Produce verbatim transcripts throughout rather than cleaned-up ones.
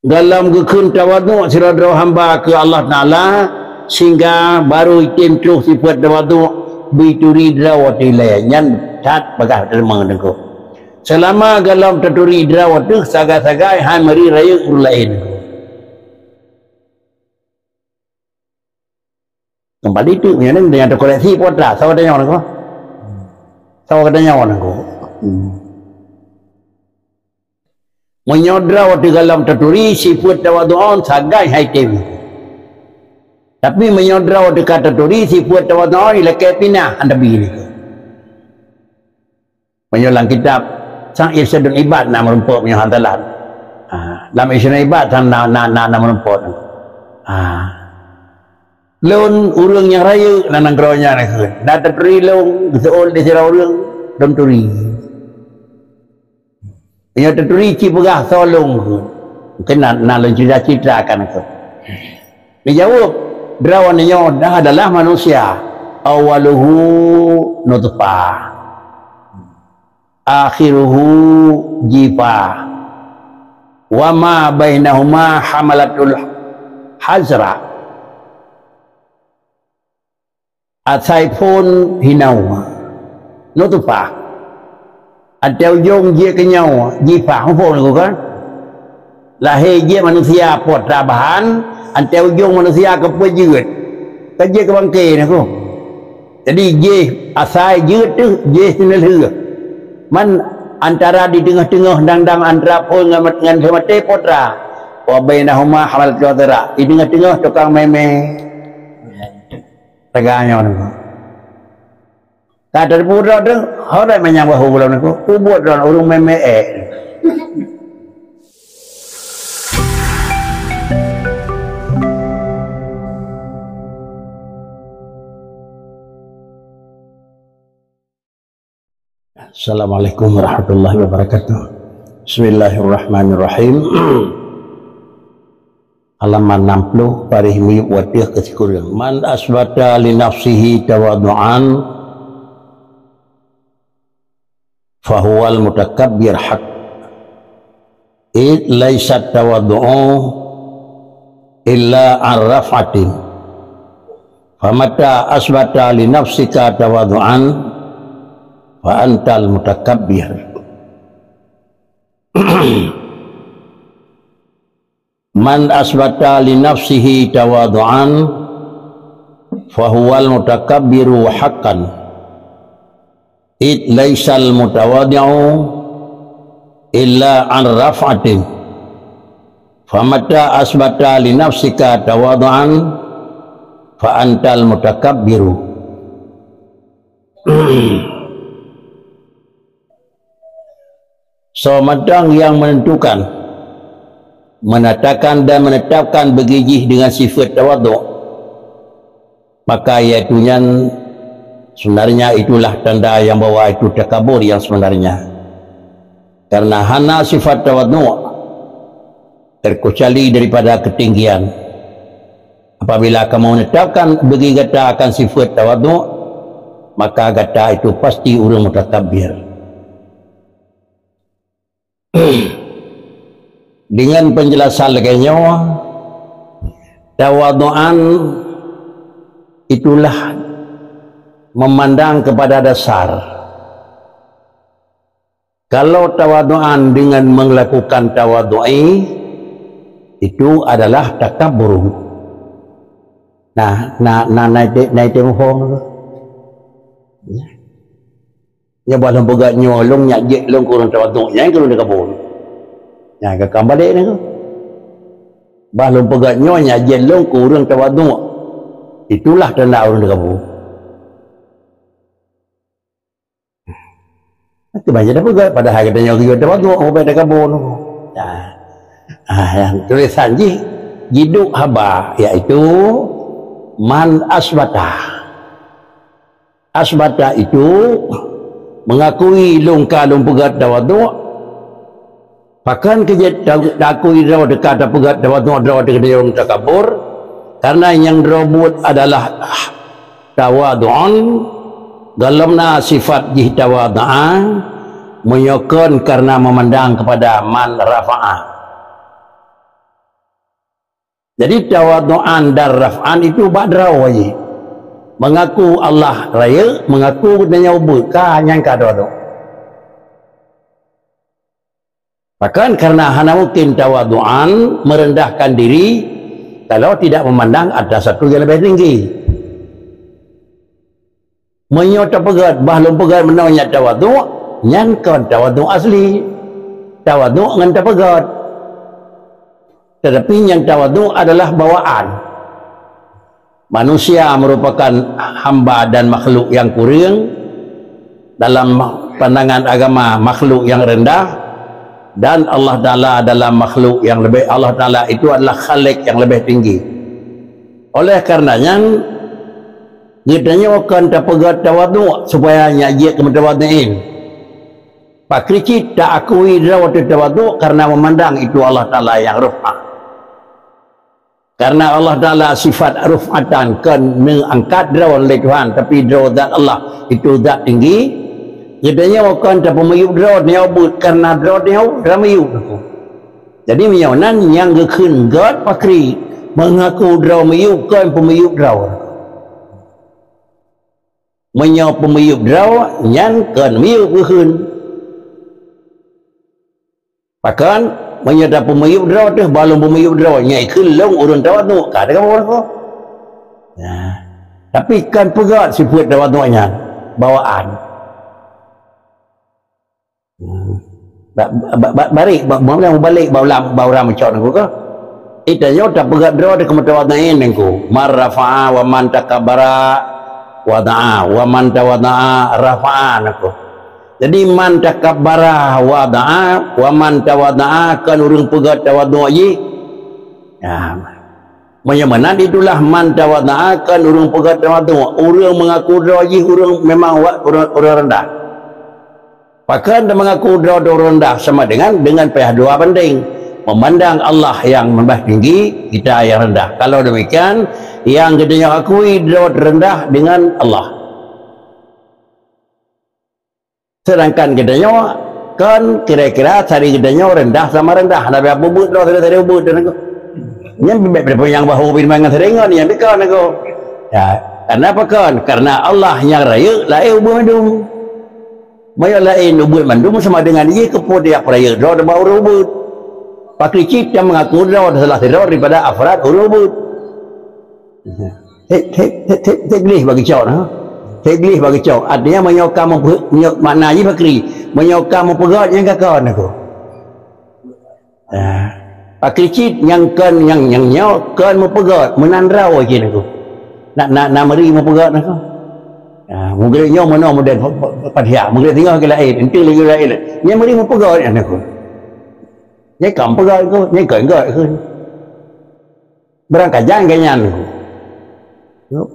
Gohlom geukheun tawaduk sidroe-droe hamba keu Allah Taala, sehingga barô item troh sifeuet tawaduk, beuturi droe watée ilée, nyan that bagaih teuma Teungku. Seulama gohlom taturi droe teuh sagai-sagai hai meuri rayeuk ureuëng laén. Keumbali teuk meunyoe nyan, nyang teukoreksi peue atra, soe geutanyoe nangko? Soe geutanyoe nangko? Hmm. Meunyoe droe teuh gohlom taturi sifeuet tawaduk sagai hai tem. Tapi meunyoe droe teuh ka taturi sifeuet tawaduk, ilakée pinah hana bi nangko. Meunyoe lam kitab sang Irsyadul Ibad na meurumpok meunyoe hana salah. Ha, lam Irsyadul Ibad sang na, na, na, na meurumpok. Ha. Lôn ureuëng nyang rayeuk na nanggroe nyan kheun. Na taturi lôn geuseuôt lé sidroe ureuëng, lôn turi. Meunyoe taturi cit peugah soe lôn kheun. Mungkin na, na lôn cerita-ceritakan kheun. Dijaweueb, droe nyoe adalah manusia. Awaluhu nutfah. Akhiruhu jifa. Wa ma bainahuma hamalatul hazra. Asai phon hinau. Nutfah. Ateueh ujong jeuet keu nyoe, jifa, phon nangko kan? Lahé jeuet manusia po atra bahan, ateueh ujong manusia keupeue jeuet. Ka jeuet keu bangke nangko. Jadi jih asai jeuet teuh, jih seuneulheueh. Man antara di teungoh-teungoh dang-dang antara phon ngon, ngon lheueh maté po atra. Wa bainahuma hamalatul hazra. Di teungoh-teungoh tukang mé-mé. Teuga nyoe nangko. Ka teupeu droe teuh, horeumat manyang bahu gohlom nangko. Peubuet droe ureuëng mé-mé ék. Assalamualaikum warahmatullahi wabarakatuh. Bismillahirrahmanirrahim. Halaman enam puluh, baréh miyueb watée keu sikureueng. Man asbata li nafsihi tawadu'an, fahuwal mutakabbir hak. Id laisat tawadu'u illa an raf'atin. Famata asbata li nafsika tawadu'an, fa antal mutakabbir. Man asbata li nafsihi tawadu'an, fahuwal mutakabbiru haqqan. Id laisal mutawadi'u illa an raf'atin. Famata asbata li nafsika tawadu'an, fa antal mutakabbiru. Soe mantong nyang menentukan, menatakan dan menetapkan beugijih dengan sifat tawaduk, maka yaitu nyan sebenarnya itulah tanda yang bahwa itu takabur yang sebenarnya. Karena hana sifat tawaduk terkecuali daripada ketinggian. Apabila kamu menetapkan bagi gata akan sifat tawaduk, maka gata itu pasti ureuëng mutakabir. Dengan penjelasan lagée nyoe, tawaduan itulah memandang kepada dasar. Kalau tawaduan dengan melakukan tawadu'i, itu adalah takabur. Nah, na na na ite na ite muphom tu. Ya. Nyoe bah lôn peugah nyoe lôn nyak jeuet lôn keu ureuëng tawaduk, nyan keu ureuëng takabur. Nyan ka kam balek ni tu. Bah lôn peugah nyoe nyak jeuet lôn keu ureuëng tawaduk. Itulah tanda ureuëng takabur. Keubah jeuet peugah, padahai geutanyoe geuyue tawaduk, ubé takabur. Nah. Ah, nyang tulisan jih jiduek haba, yaitu man asbata. Asbata itu mengakui lôn ka lôn peugah tawaduk, Pakon keu jeuet ta-, takui droe teuka tapeugah droe teuka takabur, karena nyang droe buet adalah tawadhu'an, gohlom na sifat jih tawadhu'an, meunyoe kon karena memandang kepada man rafa'ah. Jadi tawadhu'an dan raf'an itu bak droe jih. Mengaku Allah rayeuk, mengaku geutanyoe ubeuet, ka nyang ka droe. Bahkan karena hana mungkin tawadhu'an, merendahkan diri, kalau tidak memandang ada satu yang lebih tinggi. Meunyoe tapeugét, bah lôn peugét meunoe nyan tawadhu', nyan kon tawadhu' asli. Tawadhu' ngon tapeugét. Tetapi nyang tawadhu' adalah bawaan. Manusia merupakan hamba dan makhluk yang kureueng, dalam pandangan agama makhluk yang rendah, dan Allah Taala adalah makhluk yang lebih, Allah Taala itu adalah Khalik yang lebih tinggi. Oleh karena nyan, geutanyoe kon tapeugét tawadhu' supaya nyak jeuet keu mutawadhi'in. Pakri cit taakui droe teuh tawadhu' karena memandang itu Allah Taala yang raf'ah. Karena Allah Taala sifat raf'atan, kon neuangkat droe lé Tuhan, tapi droe zat Allah itu zat tinggi. Geutanyoe kon tapeumiyueb droe nyoe ubeuet karena droe nyoe ramiyueb. Jadi meunyoe nan nyang geukheun gét pakri, mengaku droe miyueb, kon peumiyueb droe. Meunyoe peumiyueb droe, nyan kon miyueb geukheun. Pakon, meunyoe tapeumiyueb droe teuh, bah lôn peumiyueb droe, nyan ikheun lôn ureuëng tawadhu', ka teuka peue ko. Nah, tapi kon peugét sifeuet tawadhu' nyan, bawaan. Hmm. Ba-, ba-, ba-, barék, ba-, ba-, mubalek bak ulam, bak uram cok nangku ko. Ita nyoe tapeugét droe teuh keu mutawadhi'in nangku. Man rafa'a wa man takabbara wada'a, wa man tawadha'a rafa'a nangku. Jadi man takabbara wada'a, wa man tawadha'a kon ureuëng peugét tawadhu' jih. Ya. Meunyoe meunan itulah man tawadha'a kon ureuëng peugét tawadhu', ureuëng mengaku droe jih ureuëng memang wa-, ureuëng, ureuëng rendah. Pakon dan mengaku droe droe rendah sama dengan, dengan payah dua banding. Memandang Allah yang lebih tinggi, kita yang rendah. Kalau demikian, yang geutanyoe akui droe rendah dengan Allah. Sedangkan geutanyoe kon kira-kira sari geutanyoe rendah sama rendah. Nabi Abu Bud droe sari-sari ubud dan aku. Nyan bibet pada penyang bahu bin mangan seringon yang dekat aku. Ya, karena apa kon? Karena Allah yang rayeuk laén ubud mandum. Meunyoe laén ubeuet mandum sama dengan jih keupeue dia peurayeuk droe bak ureuëng ubeuet. Pakri cit nyang mengaku droe salah sidroe daripada afrad ureuëng ubeuet. Teugleh bagi cok na. Teugleh bagi cok. Artinya meunyoe ka meupe-, nyoe makna jih pakri. Meunyoe ka meupeugét nyang ka kon aku. Ah, pakri cit nyang kon, nyang, nyang nyoe kon meupeugét, meunan droe cit nangku. Nak, nak, nak meuri meupeugét nangku. Ah, meugrek nyoe meunoe model pa-, pa-, Fatihah, meugrek singoh lagée laén, enteuk lagée laén. Nyang meuri meupeugét nyan nangku. Nyang kon peugét nangku, nyang kon gét nangku. Beurangkajan geuh nyan.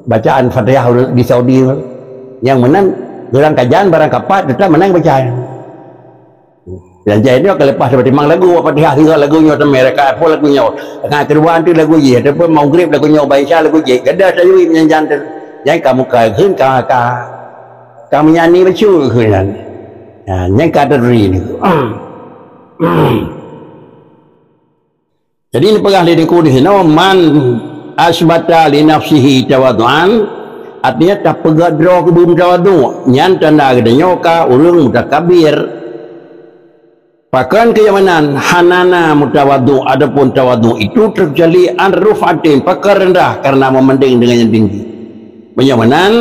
Bacaan Fatihah di Saudi nyang meunan beurangkajan barang kapat teutap meunan bacaan. Dan jai nyoe ka leupah seperti mang lagu Fatihah singoh lagu nyoe teumé rakaat pun lagu nyoe. Rakaat keudua tu lagu jih ataupun Maghrib lagu nyoe, Isya lagu jih. Gadoh tajwid nyan jan tu. Nyang ka muka kheun ka, ka, ka meunyanyi bacut kheun nyan. Ha, nyang ka tadri ni. Jadi neupeugah lé Teungku di sinoe, "Man asbata li nafsihi tawadhu'an," artinya tapeugét droe keu beumeutawadhu', nyan tanda geutanyoe ka ureuëng mutakabir. Pakon keu nyang meunan hana na mutawadhu' ataupun tawadhu' itu teukecuali an ruf'atin, pakon reundah karena meubandeng deungon nyang tinggi. Meunyoe meunan,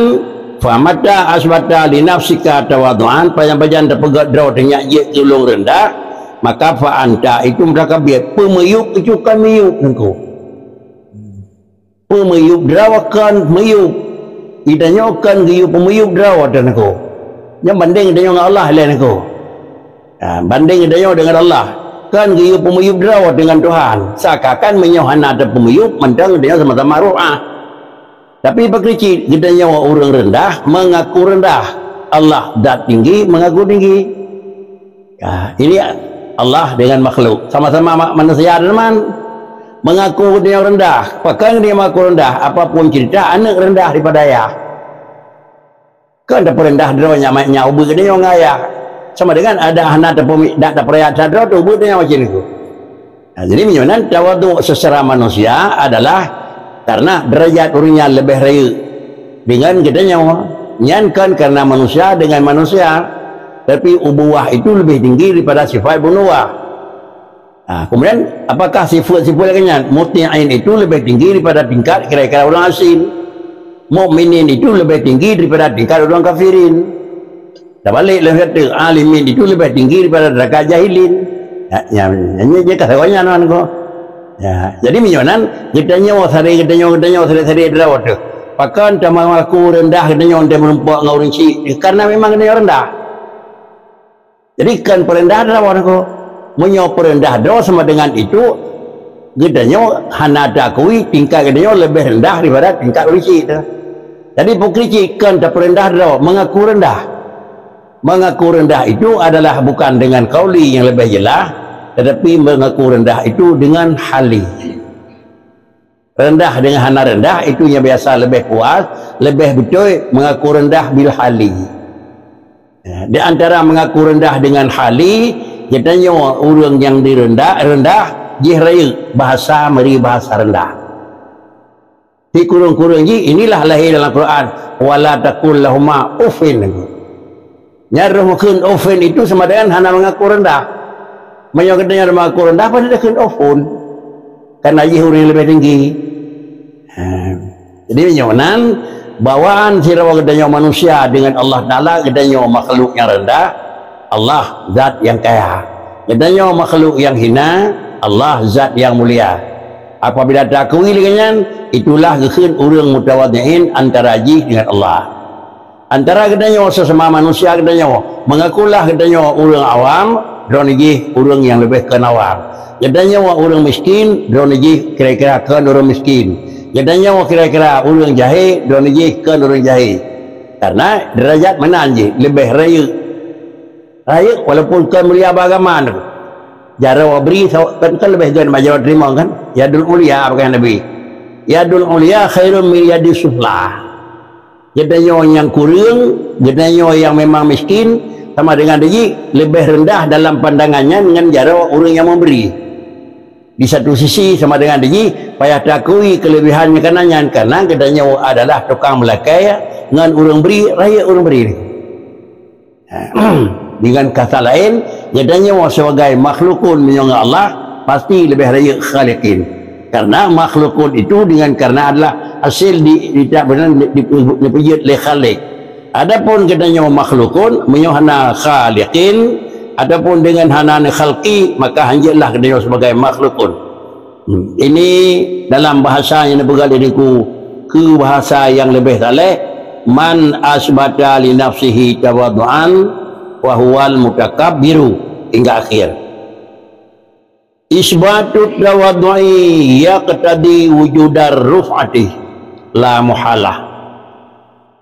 famata asbata li nafsika tawadhu'an, pajan-pajan tapeugét droe teuh nyak jeuet keu ulôn reundah, maka fa anta itu mutakabir, peumiyueb itu kon miyueb nangku. Peumiyueb droe kon miyueb. Geutanyoe kon geuyue peumiyueb droe teuh nangku. Nyan bandeng geutanyoe ngon Allah lé nangku. Ha, bandeng geutanyoe deungon Allah. Kon geuyue peumiyueb droe deungon Tuhan. Seakan-akan meunyoe hana tapeumiyueb, mantong geutanyoe sama-sama roh ah. Tapi pakri cit geutanyoe ureuëng reundah mengaku reundah, Allah zat tinggi mengaku tinggi. Ya, ini Allah dengan makhluk sama-sama ma-, manusia teman mengaku geutanyoe reundah. Pakon geutanyoe mengaku reundah? Apapun cerita aneuk reundah daripada ayah. Kon tapeureundah droe nyan, nyan ubeuet geutanyoe ngon ayah. Sama dengan ada hana tapeureundah droe teuh ubeuet geutanyoe macam itu. Nah, jadi meunyoe nan tawaduk secara manusia adalah karena derajat ureuëng nyan leubeh rayeuk dengan geutanyoe. Nyan kon karena manusia dengan manusia, tapi ubuwah itu lebih tinggi daripada sifat bunuwah. Ha, kemudian, apakah sifat-sifat lagée nyan? Muti'in itu lebih tinggi daripada tingkat kira-kira ureuëng asin. Mukminin itu lebih tinggi daripada tingkat ureuëng kafirin. Dah balik lagi kata, alimin itu lebih tinggi daripada derajat jahilin. Ya, ya, ya, ya, ya, kata orang nyan, kan, ko. Ya, jadi meunyoe nan, geutanyoe sari, geutanyoe, geutanyoe sari-sari droe teuh. Pakon teuma mengaku rendah geutanyoe untuk menumpuk ngon ureuëng chik? Karena memang geutanyoe rendah. Jadi, kan peurendah droe, kan, ko. Meunyoe peurendah droe sama dengan itu, geutanyoe hana takui tingkat geutanyoe lebih rendah daripada tingkat ureuëng chik teuh. Jadi, pukri chik kon tapeurendah droe, mengaku rendah. Mengaku rendah itu adalah bukan dengan kauli yang lebih jelas, tetapi mengaku rendah itu dengan hali. Rendah dengan hana rendah, itu yang biasa lebih puas, lebih beutôi mengaku rendah bil hali. Ya, di antara mengaku rendah dengan hali, geutanyoe ureuëng nyang direndah, rendah, jih rayeuk bahasa meri bahasa rendah. Di kureueng-kureueng jih, inilah lahé dalam Quran, "Wala taqul lahuma uffin." Nyan roh meukeun uffin itu sama dengan hana mengaku rendah. Meunyoe geutanyoe mengaku rendah, pasti takheun uffun. Karena jih ureuëng leubeh tinggi. Ha. Jadi, meunyoe nan, bawaan sidroe geutanyoe manusia dengan Allah Taala, geutanyoe makhluk nyang rendah, Allah zat nyang kaya. Geutanyoe makhluk nyang hina, Allah zat nyang mulia. Apabila takui lagée nyan, itulah geukheun ureuëng mutawadhi'in antara jih dengan Allah. Antara geutanyoe sesama manusia geutanyoe, mengakulah geutanyoe ureuëng awam, droeneuh jih ureuëng nyang leubeh kon awam. Geutanyoe ureuëng miskin, droeneuh jih kira-kira kon ureuëng miskin. Geutanyoe kira-kira ureuëng jahé, droeneuh jih kon ureuëng jahé. Karena derajat meunan jih leubeh rayeuk. Rayeuk walaupun kon mulia bak agama tu. Jaroe bri sa-, kan, kan leubeh gét bak jaroe teurimong kan? Yadul ulya, peugah Nabi. Yadul ulya khairun min yadis sufla. Geutanyoe nyang kureueng, geutanyoe nyang memang miskin, sama dengan jih leubeh rendah dalam pandangan nyan ngon jaroe ureuëng nyang memberi. Di satu sisi sama dengan jih payah takui kelebihan nyang kana nyan, karena geutanyoe adalah tukang meulakée ngon ureuëng bri, rayeuk ureuëng bri. Dengan kata lain, geutanyoe sebagai makhlukun meunyoe ngon Allah, pasti leubeh rayeuk khaliqin. Karena makhlukun itu dengan karena adalah hasil di, di, di, dipeujeuet lé Khaliq. Adapun geutanyoe makhlukun, meunyoe hana khaliqin, ataupun dengan hana khalqi, maka hanjeuetlah geutanyoe sebagai makhlukun. Hmm. Ini dalam bahasa nyang dipeugah lé Teungku, keu bahasa nyang leubeh saleh, "Man asbata li nafsihi tawadhu'an wa huwal mutakabbiru," hingga akhir. Isbatut tawadhu'i yaqtadi wujudar ruf'ati la muhalah.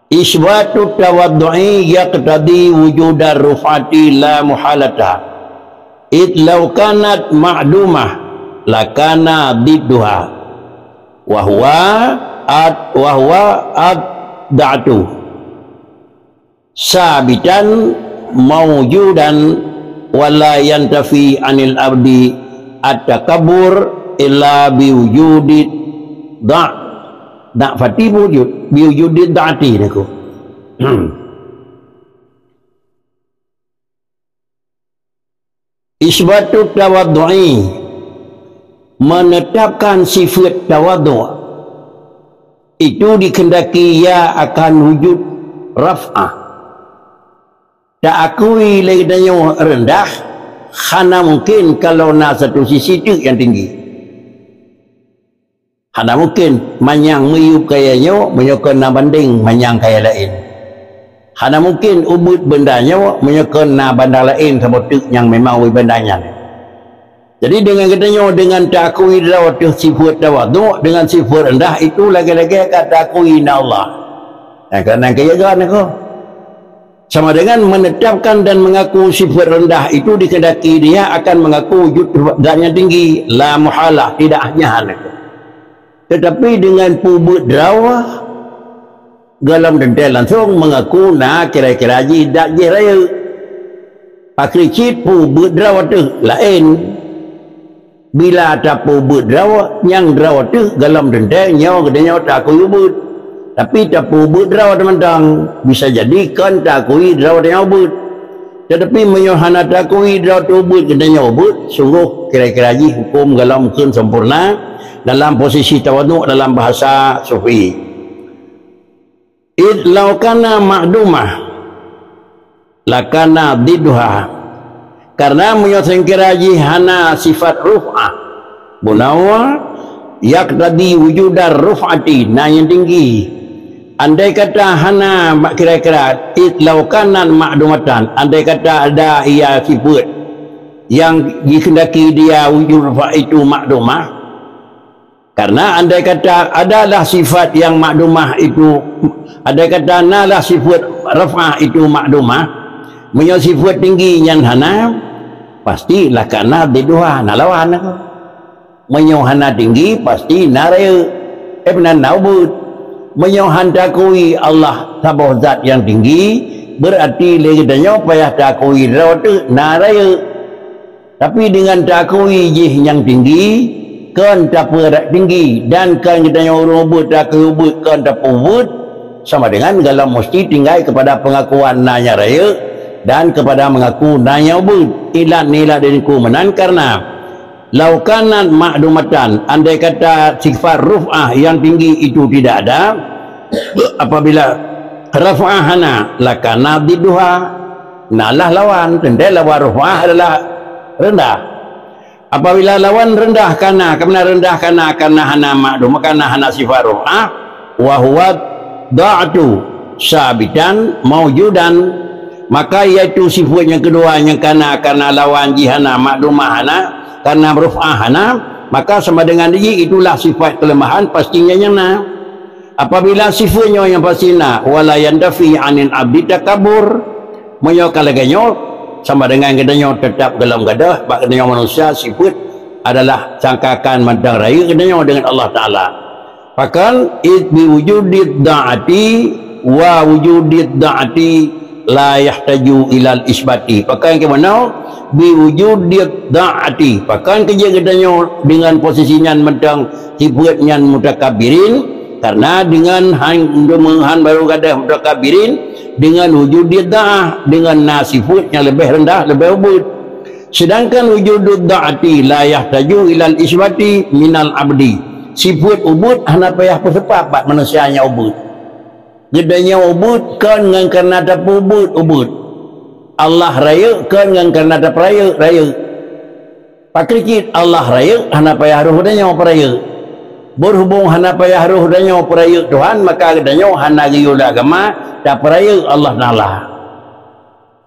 Isbatut tawadhu'i yaqtadi wujudar ruf'ati la muhalata. Id law kanat ma'dumah lakana didduha. Wa huwa ad-, wa huwa ad-da'tu. Sabitan maujudan wa la yantafi anil abdi at-takabbur illa biwujudi da-, da'fati wujud, biwujudi da'ati niku. Isbatut tawadhu'i, menetapkan sifat tawadhu', itu dikehendaki ia akan wujud raf'ah. Taakui lé geutanyoe rendah, hana mungkin kalau na satu sisi teuk nyang tinggi. Hana mungkin manyang miyueb kaya nyoe meunyoe kon na bandeng manyang kaya laén. Hana mungkin ubit banda nyoe meunyoe kon na banda laén saboh teuk nyang memang ubit banda nyan. Jadi, dengan geutanyoe, dengan taakui droe teuh sifeuet tawadhu', dengan sifeuet rendah, itu lagée-lagée ka taakui na Allah. Nah, keunan keuyagoan aku. Sama dengan menetapkan dan mengaku sifeuet rendah itu dikehendaki dia akan mengaku wujud zat nyang tinggi, la muhalah, tidak nyan aku. Tetapi dengan peubeuet droe, gohlom teuntée langsong mengaku na kira-kira jih dat jih rayeuk. Pakri cit peubeuet droe teuh laén. Bila tapeubuet droe, nyang droe teuh golom teuntée nyoe geutanyoe takui ubeut. Tapi tapeubuet droe teumantong, bisa jadi kon takui droe tanyoe ubeut. Tetapi meunyoe hana takui droe teuh ubeut geutanyoe ubeut, sunggoh kira-kira jih huköm golom kheun sempurna dalam posisi tawaduk dalam bahasa sufi. Id laukana ma'dumah lakana didduha. Karena meunyoe seungkira jih hana sifat ruf'ah, bunoe yak tadi wujudar ruf'ati na nyang tinggi. Andai kata hana mak kira-kira id laukanan ma'dumatan, andai kata ada ia sifat yang dikehendaki dia wujud ruf'ah itu ma'dumah, karena andai kata adalah sifat yang makdumah itu, andai kata nalah sifat raf'ah itu makdumah, meunyoe sifat tinggi nyan hana, pasti lakana didduha na lawan. Meunyoe hana tinggi, pasti na rayeuk. Eh, meunan na ubeut. Meunyoe han takui Allah saboh zat nyang tinggi, berarti lé geutanyoe payah takui droe teuh na rayeuk. Tapi deungon takui jih nyang tinggi, kon tapeurat tinggi, dan kon geutanyoe ureuëng ubeut takui ubeut kon tapeubuet, sama dengan golom musti tinggai kepada pengakuan na nyang rayeuk dan kepada mengaku na nyang ubeut. Ilat-ilat diriku meunan karena laukanan makdumatan, andai kata sifat ruf'ah yang tinggi itu tidak ada, apabila raf'ah hana, lakana didduha, nalah lawan, teuntée lawan raf'ah adalah rendah. Apabila lawan rendah kana, karena rendah kana, karena hana makdum, karena hana sifat raf'ah, wa huwa dha'tu sabitan maujudan, maka yaitu sifat yang kedua yang kana, karena lawan jih hana, makdumah hana, karena raf'ah hana, maka sama dengan jih itulah sifat kelemahan pastinya yang na. Apabila sifat nyoe nyang pasti na, wala yandafi anil abdi takabur, meunyoe ka lagée nyoe, sama dengan geutanyoe tetap golom gadôh bak geutanyoe manusia sifat adalah sangkakan mantong rayeuk geutanyoe dengan Allah Taala. Pakon id bi wujudid da'ati wa wujudid da'ati la yahtaju ilal isbati. Pakon keu meunoe bi wujudid da'ati. Pakon keu jeuet geutanyoe dengan posisi nyan mantong sifat nyan mutakabirin, karena dengan han, han baru gadôh mutakabirin, dengan wujudid da'ah, dengan na sifat nyang leubeh rendah, leubeh ubeut. Sedangkan wujudud da'ati la yahtaju ilal isbati minal abdi. Sifat ubeut hana payah peuseupat bak manusia nyang ubeut. Geutanyoe ubeut kon ngon karena tapeubuet ubeut. Allah rayeuk kon ngon karena tapeurayeuk rayeuk. Pakri cit Allah rayeuk hana payah roh geutanyoe peurayeuk. Berhubung hana payah roh geutanyoe peurayeuk Tuhan, maka geutanyoe hana geuyue lé agama tapeurayeuk Allah Taala.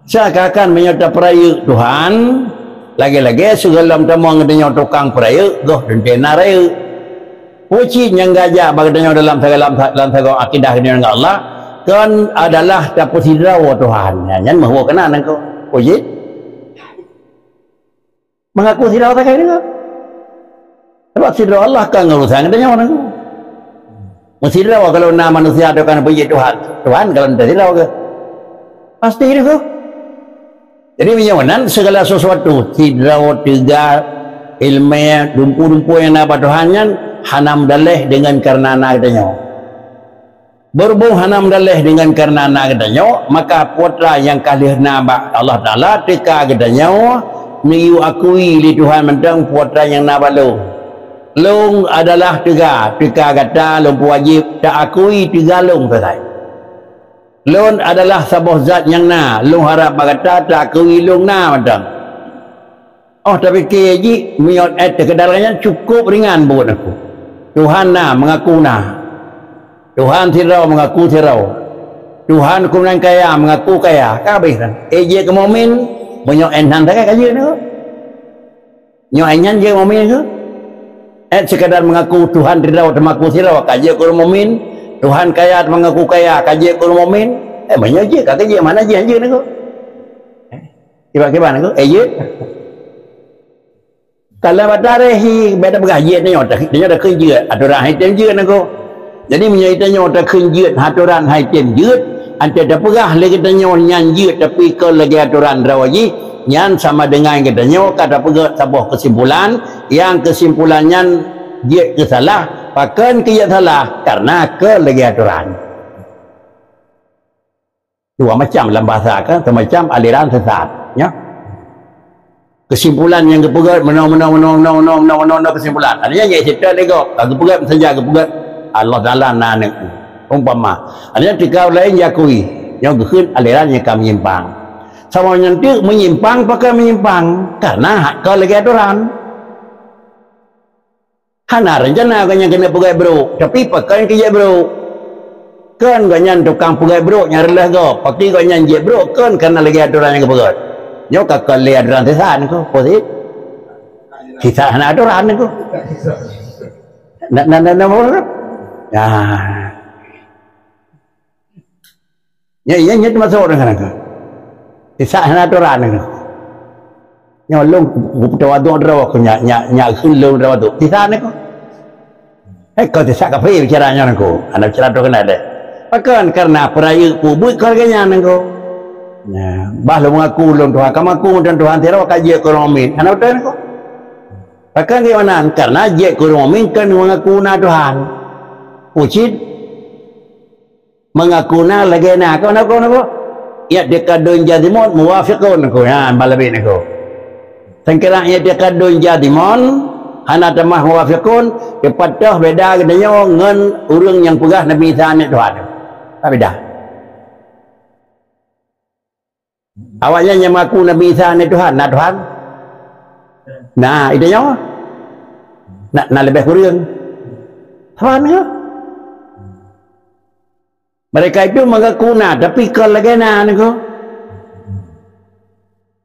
Seakan-akan meunyoe tapeurayeuk Tuhan, lagée-lagée sigohlom tamong geutanyoe tukang peurayeuk, goh teuntée na rayeuk. Peue cit nyang geujak bak geutanyoe dalam sagoe, dalam sagoe akidah geutanyoe ngon Allah, kon adalah tapeusidroe Tuhan. Nyan, nyan meuhue keunan nangko. Peue cit? Mengaku sidroe sagai deungoe. Sebab sidroe Allah ka ngon urusan geutanyoe nangko. Meusidroe kalau na manusia tu kan puji Tuhan. Tuhan kalau teusidroe ke? Pasti deungoe. Jadi meunyoe nan segala sesuatu, sidroe, teuga, iéleumé, dumpeue-dumpeue nyang na bak Tuhan nyan hana meudaleh deungon kareuna na geutanyoe. Berhubung hana meudaleh deungon kareuna na geutanyoe, maka putra nyang ka lheueh na bak Allah Taala teuka geutanyoe neuyue akui lé Tuhan mantong putra nyang na bak lôn. Lôn adalah teuga, teuka gata lôn peuwajéb taakui teuga lôn sagai. Lôn adalah saboh zat nyang na, lôn harab bak gata taakui lôn na mantong. Oh, tapike jih, meunyoe ék teukeudal nyan cukôp ringan buet aku. Tuhan na, mengaku na. Tuhan sidroe, mengaku sidroe. Tuhan keunan kaya, mengaku kaya. Ka habéh kan? Ék jeuet keu mukmin, meunyoe ék nan sagai ka jeuet nangko. Nyoe ék nyan jeuet mukmin nangko. Ék sekadar mengaku Tuhan sidroe, teumaku sidroe, ka jeuet keu mukmin. Tuhan kaya, teumaku kaya, ka jeuet keu mukmin. Eh, meunyoe jeuet, ka jeuet, mana jih jeuet nangko. Kiban-kiban nangko, ék jeuet. Kalau bak tarikh hi, beda peugah jeuet nyoe, dah, nyoe dah kheun jeuet. Atoran hai tem jeuet nangko. Jadi meunyoe tanyoe dah kheun jeuet, atoran hai tem jeuet, ante tapeugah lé geutanyoe nyan jeuet, tapi kon lagée atoran droe jih, Nyan sama dengan geutanyoe ka tapeugét saboh keusimpulan, nyang keusimpulan nyan jeuet keu salah, pakon keu jeuet salah, karena keu lagée atoran. Dua macam lam bahasa kan, semacam aliran sesat, ya. Kesimpulan nyang geupeugét meunoe, meunoe, meunoe, meunoe, meunoe, meunoe, meunoe kesimpulan. Artinya nyang cerita lego, ka geupeugét saja geupeugét Allah Taala na aneuk. Umpama, artinya tika lain jakui, nyang geuheun aliran nyang ka menyimpang. Sama nyang teuk menyimpang, pakon menyimpang, karena hak ka lagée atoran. Hana rencana gobnyan keuneuk peugét brok, tapi pakon keu jeuet brok. Kon gobnyan tukang peugét brok nyang reuloh gob, pakri gobnyan jeuet brok kon kana lagée atoran nyang geupeugét. Nyoe ka kon lé atoran sisat niko, posib. Sisat hana atoran niko. Nak, nak, nak, nak, nak. Nah. Nya, nya, nya teumasok dengan aku. Sisat hana atoran niko. Nyoe lôn tawaduk droe ku nyak, nyak, nyak kheun lôn tawaduk. Sisat niko. Eh, kau sisat kafé bicara nyoe niko. Hana bicara droe keunan deh. Pakon karena peurayeuk peubuet keuluwarga nyan niko. Nah, bah lôn mengaku lôn Tuhan, ka mengaku lôn Tuhan, tiara ka jeuet keu ureueng mukmin. Hana beutôi niko. Pakon keu meunan? Karena jeuet keu ureueng mukmin kon mengaku na Tuhan. Ucit Mengaku na lagée na, kon, kon, kon. I'tiqadun jazimun muwafiqun, kon. Ha, balabeh niko. Sangkira i'tiqadun jazimun, hana tamah muwafiqun, teupatoh beda geutanyoe ngon ureueng nyang peugah Nabi Isa aneuk Tuhan. Ka beda. Awaknyan nyang mengaku Nabi Isa aneuk Tuhan, na Tuhan? Na, itu nyoe? Na, na leubeh kureueng? Tuhan ke? Mereka itu mengaku na, tapi kon lagée na niko.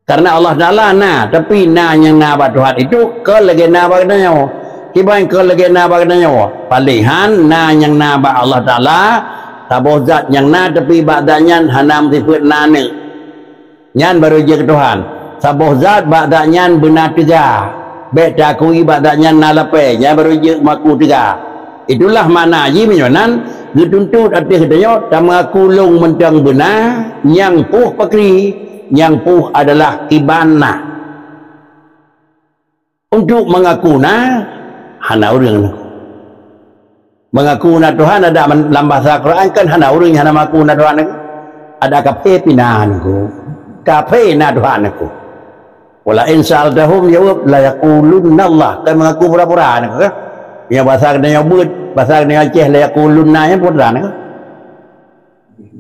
Karena Allah Taala na, tapi na nyang na bak Tuhan itu kon lagée na bak geutanyoe. Kiban kon lagée na bak geutanyoe? Paléhan na nyang na bak Allah Taala, saboh zat nyang na, tapi bak zat nyan hana meusifeuet na aneuk. Nyan barô jeuet keu Tuhan. Saboh zat bak zat nyan beuna teuga. Bék takui bak zat nyan na lapée, nyan barô jeuet mengaku teuga. Itulah makna jih meunyoe nan geutuntot ateueh geutanyoe tameuaku lôn mantong beuna, nyang poh pakri, nyang poh adalah kiban na. Untuk mengaku na, hana ureueng niko. Mengaku na Tuhan ada men-, lam bahasa Quran kan hana ureueng hana mengaku na Tuhan niko. Ada kafé pih na niko. Kafé na Tuhan niko. Wala in sa'altahum jawab la yaqulunna Allah. Kan mengaku pura-pura niko kan. Nya bahasa kena nyebut, bahasa kena Aceh la yaqulunna nya pura niko.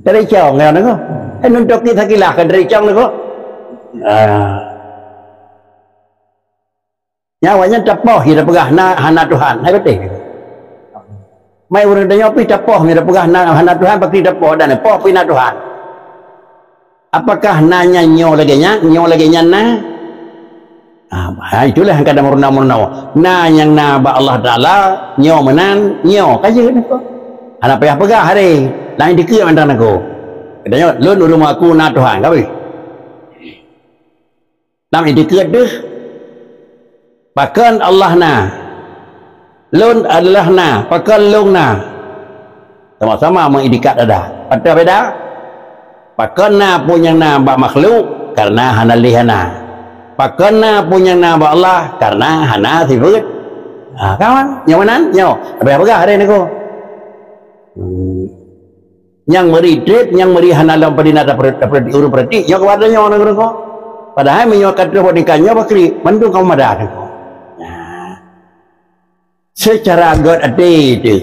Dari cong ya niko. Eh nuntuk kita kilah kan dari cong niko. Ah. Nyan awaknyan tapoh, ya tapeugah na hana Tuhan. Hai beuteh. Mai ureueng tanyoe pih tapoh, ya tapeugah na hana Tuhan, pakri tapoh dan poh pih na Tuhan. Apakah na nyan nyoe lagée nyan, nyoe lagée nyan na? Ah, ha, itulah yang kadang meurunoe-meurunoe. Na nyang na bak Allah Taala, nyoe meunan, nyoe ka jeuet niko. Hana payah peugah hari, laén dikeue mantong niko. Katanya, lôn ureueng mengaku na Tuhan, ka beuh. Lam itikad deuh, pakon Allah na, lôn adalah na, pakon lôn na. Sama-sama meuitikad ada. Pada beda? Pakon na peue nyang na bak makhluk, karena hana lé hana. Pakon na peue nyang na bak Allah, karena hana sifeuet. Ha, kawan, nyoe meunan, nyoe. Habéh peugah hari niko. Hmm. Nyang meuri treb, nyang meuri hana lom padina tapeureut-, tapeureut-, ureueng peuretik, nyoe keupada nyoe nanggroe ko. Padahai meunyoe ka troh bak tingkat nyoe bakri, mandum kamoe madah nanggroe ko. Nah. Seucara göt até teuh.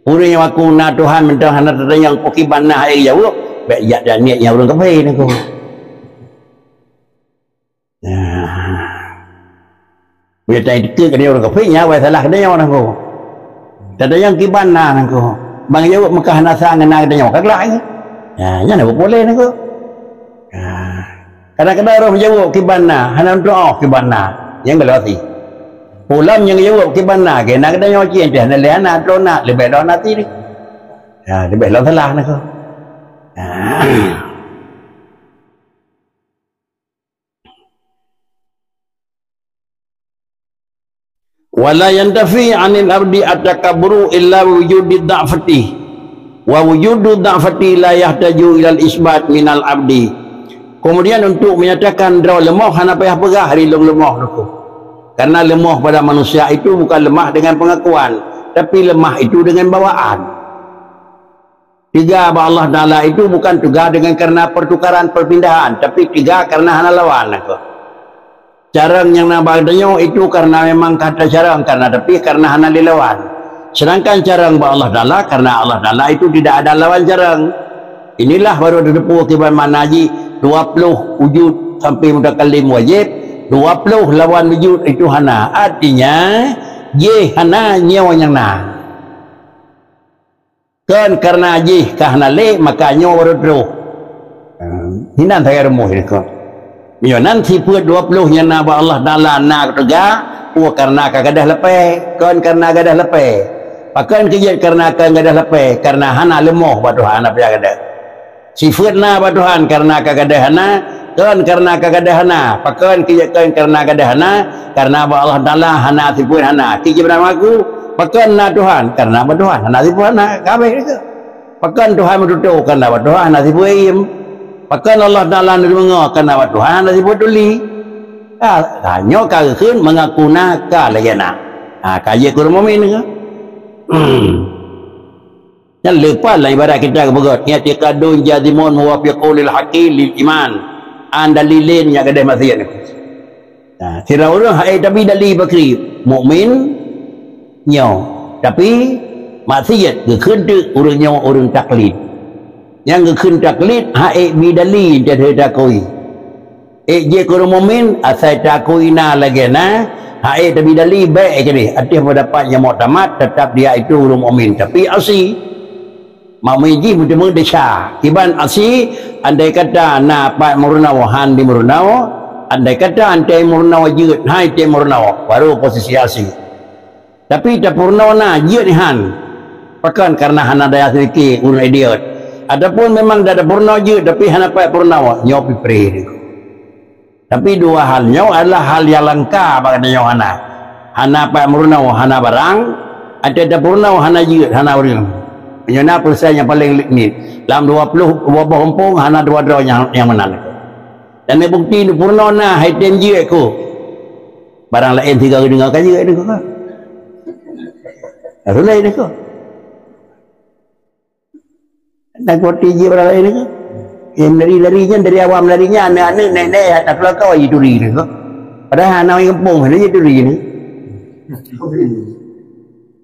Ureueng nyang aku na Tuhan mantong hana tatanyong pakriban na hai jaweueb, bék jak dan niet nyang ureueng kafé nanggroe ko. Nah. Bila tai dikeue keu ureueng kafé, nyan awai salah keu nyoe nanggroe ko. Tatanyong kiban na nanggroe ko. Bang jaweueb meukah hana sa ngon na geutanyoe, ka glak nyan. Nah, nyan na beupoleh nanggroe ko. Nah. Kadang-kadang ureueng jaweueb kiban na, hana tuoh kiban na. Nyan geulasi. Pulam nyang jaweueb kiban na, keu na geutanyoe cit, teuh hana lé hana, troh na, leubeh lom na ti. Nah, leubeh lom salah nanggroe ko. Nah. Wa la yantafi 'anil 'abdi at-takabburu illa wujudi dha'fati. Wa wujudu dha'fati la yahtaju ilal isbat minal 'abdi. Kemudian untuk menyatakan droe leumoh hana payah peugah hari lôn leumoh niko. Karena leumoh pada manusia itu bukan lemah dengan pengakuan, tapi lemah itu dengan bawaan. Teuga bak Allah Taala itu bukan teuga dengan karena pertukaran perpindahan, tapi teuga karena hana lawan niko. Carông nyang na bak tanyoe itu karena memang ka tacarông, karena tapi karena hana lé lawan. Sedangkan carông bak Allah Taala, karena Allah Taala itu tidak ada lawan carông. Inilah baru teupeu kiban makna jih dua ploh wujud sampai mutakallim wajib, dua ploh lawan wujud itu hana. Artinya, jih hana nyoe nyang na. Kon karena jih ka hana lé, maka nyoe baru troh. Hinan sagai rumoh niko. Meunyoe nan sifeuet dua ploh nyang na bak Allah Taala na teuga, oh karena ka gadôh lapée, kon karena gadôh lapée. Pakon keu jeuet karena kon gadôh lapée, karena hana leumoh bak Tuhan hana payah gadôh. Sifeuet na bak Tuhan karena ka gadôh hana, kon karena ka gadôh hana. Pakon keu jeuet kon karena gadôh hana, karena bak Allah Taala hana sifeuet hana. Ki jeuet mengaku, pakon na Tuhan, karena bak Tuhan hana sifeuet hana. Ka habéh niko. Pakon Tuhan meututoe, karena bak Tuhan hana sifeuet iem. Pakon Allah Taala neudeungoe, karena bak Tuhan hana sifeuet tuli. Ha, tanyoe ka geukheun mengaku na ka lagée na. Ha, ka jeuet keu ureuëng mukmin niko. Hmm. Nyan leupah lam ibarat kita geupeugah, i'tiqadun jazimun muwafiqun lil haqqi lil iman. An dalilin nyang gadôh maksiet niko. Nah, sira ureuëng hai tapi dali bakri mukmin nyoe. Tapi maksiet geukheun teuk ureuëng nyoe ureuëng taklid. Nyang geukheun taklid hai bi dali teuh takui. Ék jeuet keu ureuëng mukmin asai takui na lagée na, hai tapi dali bék keudeh. Ateueh pendapat nyang muktamad tetap dia itu ureuëng mukmin tapi asi. Mukmin jih meuteumé desya. Iban asi, andai kata na pat meurunoe han dimeurunoe, andai kata antée meurunoe jeuet hai tée meurunoe, baru posisi asi. Tapi tapeurunoe na jeuet han. Pakon karena hana daya seuliki ureuëng idiot. Ataupun memang dah tapeurunoe jeuet tapi hana pat peurunoe, nyoe pipreh. Tapi dua hal nyoe adalah hal nyang langka bak geutanyoe hana. Hana pat meurunoe hana barang, ateueh tapeurunoe hana jeuet hana ureuëng. Meunyoe na peureusahan nyang paleng liknit, lam dua ploh dua boh umpung hana dua droe nyang, nyang meunan. Dan bukti neupeurunoe na hai tem jeuet ku. Barang laén sigoe geudeungoe ka jeuet niko ka. Rulai niko. Dan kuati jih barang laén niko. Yang lari-lari nyan dari awam lari nyan, aneuk-aneuk, nenek-nenek, tak keluar kau jituri niko. Padahal anak orang kampung sana jituri ni.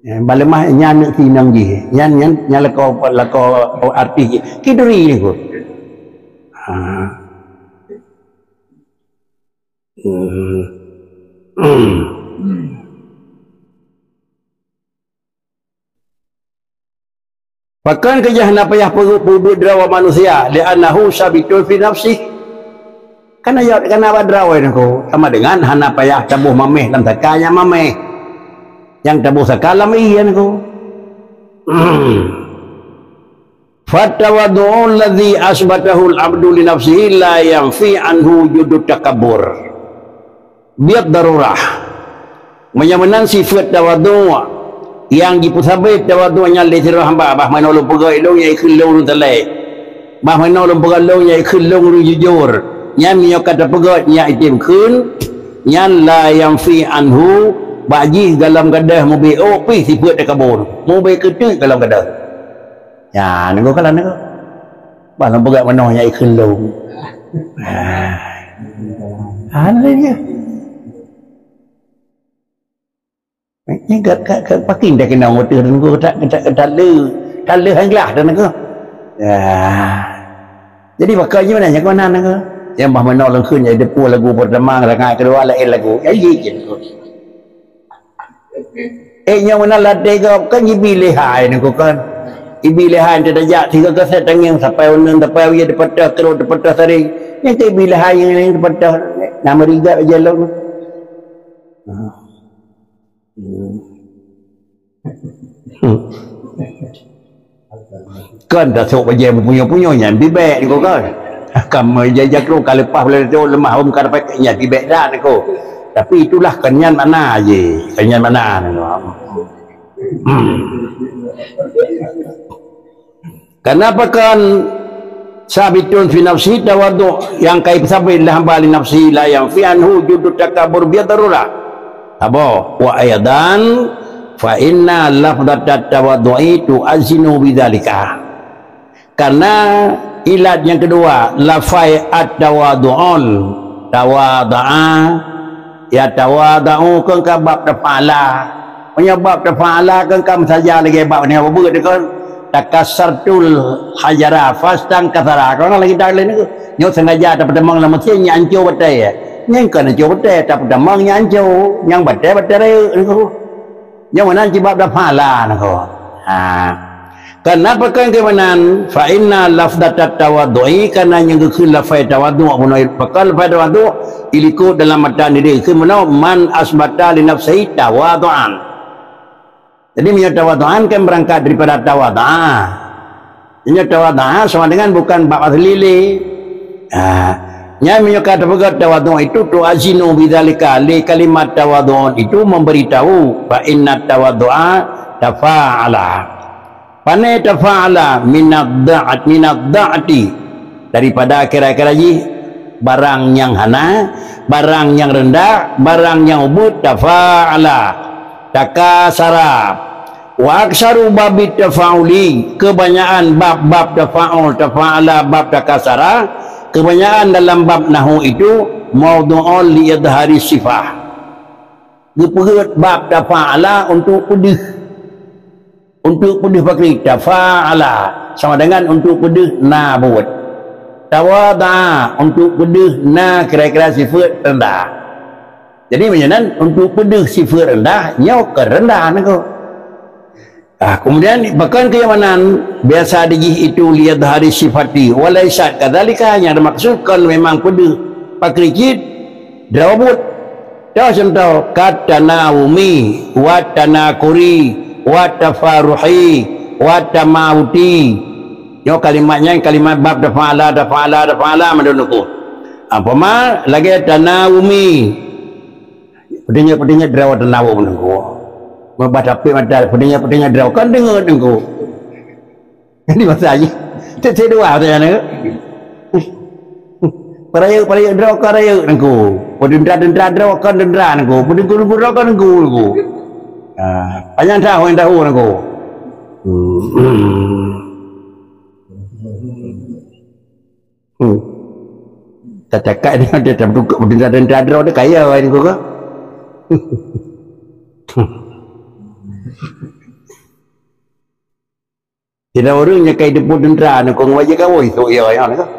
Ya, balemah nyan aneuk sinong jih. Nyan, nyan, nyan lako, lako artis jih. Kituri niko. Ha. Hmm. Pakon keujah hana payah peubuet droe manusia, li'annahu sabitun fi nafsih. Karena ya, karena bak droe niko sama dengan hana payah taboh mameh lam saka nyang mameh. Nyang taboh saka lam ie niko. Fatawadhu'u alladzi asbatahul abdu li nafsihi la yanfi anhu wujudut takabbur. Biad darurah. Meunyoe meunan sifeuet tawadhu', nyang jipeusabe tawadhu' nyan lé sidroe hamba, bah meunoe lôn peugah lôn nyang ikheun lôn ureuëng saleh. Bah meunoe lôn peugah lôn nyang ikheun lôn ureuëng jujur. Nyan meunyoe ka tapeugah nyan item kheun, nyan la yanfi anhu, bak jih golom gadôh mubeuôk pih sifeuet takabur. Mubeuôk keuteuk golom gadôh. Ya, nunggu kalan nunggu. Bah lôn peugah meunoe nyang ikheun lôn. Ah. Ah, ni dia. Ni kat, kat, kat pakin dah kena motor nunggu tak, tak, tak le. Tak le hang lah dah nunggu. Ya. Jadi bakal je mana nyakonan nunggu. Yang bah meunoe lôn kheun jadi depu lagu pertama, rangkaian kedua lain lagu. Ya, iya je nunggu. Eh, nyang meunan ladée gob kan jibi lihai niko kan. Jibi lihai teutajak tiga gaséh tangieng sapai uneun, sapai wie teupeutah, keurok teupeutah sari. Nyang teubi lihai nyang laén teupeutah, na meurigat aja lom. Kan dah sok bajée punyueng-punyueng nyan bibek niko kan. Kamoe jajaku ka leupah bulan tu lemah hom ka dapat nyan bibek dah niko. Tapi itulah kan nyan mana je, kan nyan mana niko. Hmm. Kenapa kan Sabitun fi nafsi tawadhu, nyang ka sabit lé hamba li nafsi, la yanfi anhu wujudut takabbur bi darurah. Apa? Wa aidan fa inna lafzatat tawadhu'i tu'azzinu bidzalika. Karena ilat nyang keudua, lafai at-tawadhu'un, tawadha'a, ya tawadha'u, kon ka bab tafa'ala. Meunyoe bab tafa'ala kon ka meusaja lagèe bab nyang beubeuet kon, takassartul hajara fastankasara. Kon lagèe dak laén tu. Nyoe sengaja tapeutamong lam mesin nyan anco batèe. Nyan kon anco batèe, tapeutamong nyan anco. Nyang batèe, batèe rayeuk tu. Nyang meunan cit bab tafa'ala nangko. Ha. Kenapa kan keumanan? Fa inna lafzatat tawadhu'i, karena nyang geukheun lafai tawadhu', bunoe pakon lafai tawadhu', ilikot dalam matan diri kheun bunoe, man asbata li nafsihi tawadhu'an. Jadi meunyoe tawadhu'an kan berangkat daripada tawadha'a. Meunyoe tawadha'a sama dengan bukan bab asli lé. Ha. Nyan meunyoe ka teupeugah tawadhu' itu tu'azzinu bidzalika, lé kalimat tawadhu'un itu memberitahu fa inna tawadhu'a tafa'ala. Pane tafa'ala minad dha'at, minad dha'ati, daripada kira-kira jih barang nyang hana, barang nyang rendah, barang nyang ubit, tafa'ala, takasara. Wa aksaru babit tafa'uli, kebanyakan bab-bab tafa'ul, tafa'ala, bab takasara, kebanyakan dalam bab nahwu itu maudhu'un li idhari sifah. Geupeugét bab tafa'ala untuk peudeuh. Untuk peudeuh pakri, tafa'ala sama dengan untuk peudeuh na buet. Tawadha'a untuk peudeuh na kira-kira sifat rendah. Jadi meunyoe nan untuk peudeuh sifat rendah, nyoe keu rendah nangko. Ah, kemudian bahkan keunyamanan biasa dijih itu liyadhari sifati, walaisat kadzalika, nyang dimaksud kon memang peudeuh pakri cit, droe buet. Toh contoh, katanawumi, watanakuri, watafaruhi, watamawuti. Nyoe kalimat nyan kalimat bab tafa'ala, tafa'ala, tafa'ala mandum nangko. Umpama lagèe tanawumi. Peudeungoe-peudeungoe droe tanawum nangko. Meubah tapék mata peudeungoe-peudeungoe droe kan deungoe nangko. Jadi masa jih. Cek-cek dua tu nyan. Peurayeuk-peurayeuk droe kan rayeuk nangko. Peudendra-dendra droe kan dendra nangko. Peudengku-dengku droe kan dengku nangko. Ha, panyang tahu nyang tahu nangko. Hmm. Hmm. Tatakai dia, dia tak bertukuk, dia tak ada, tak ada, dia kaya, ini kau. Tidak orang yang kaya depan tentera, nak kau wajib kau, itu ya, ya, nak.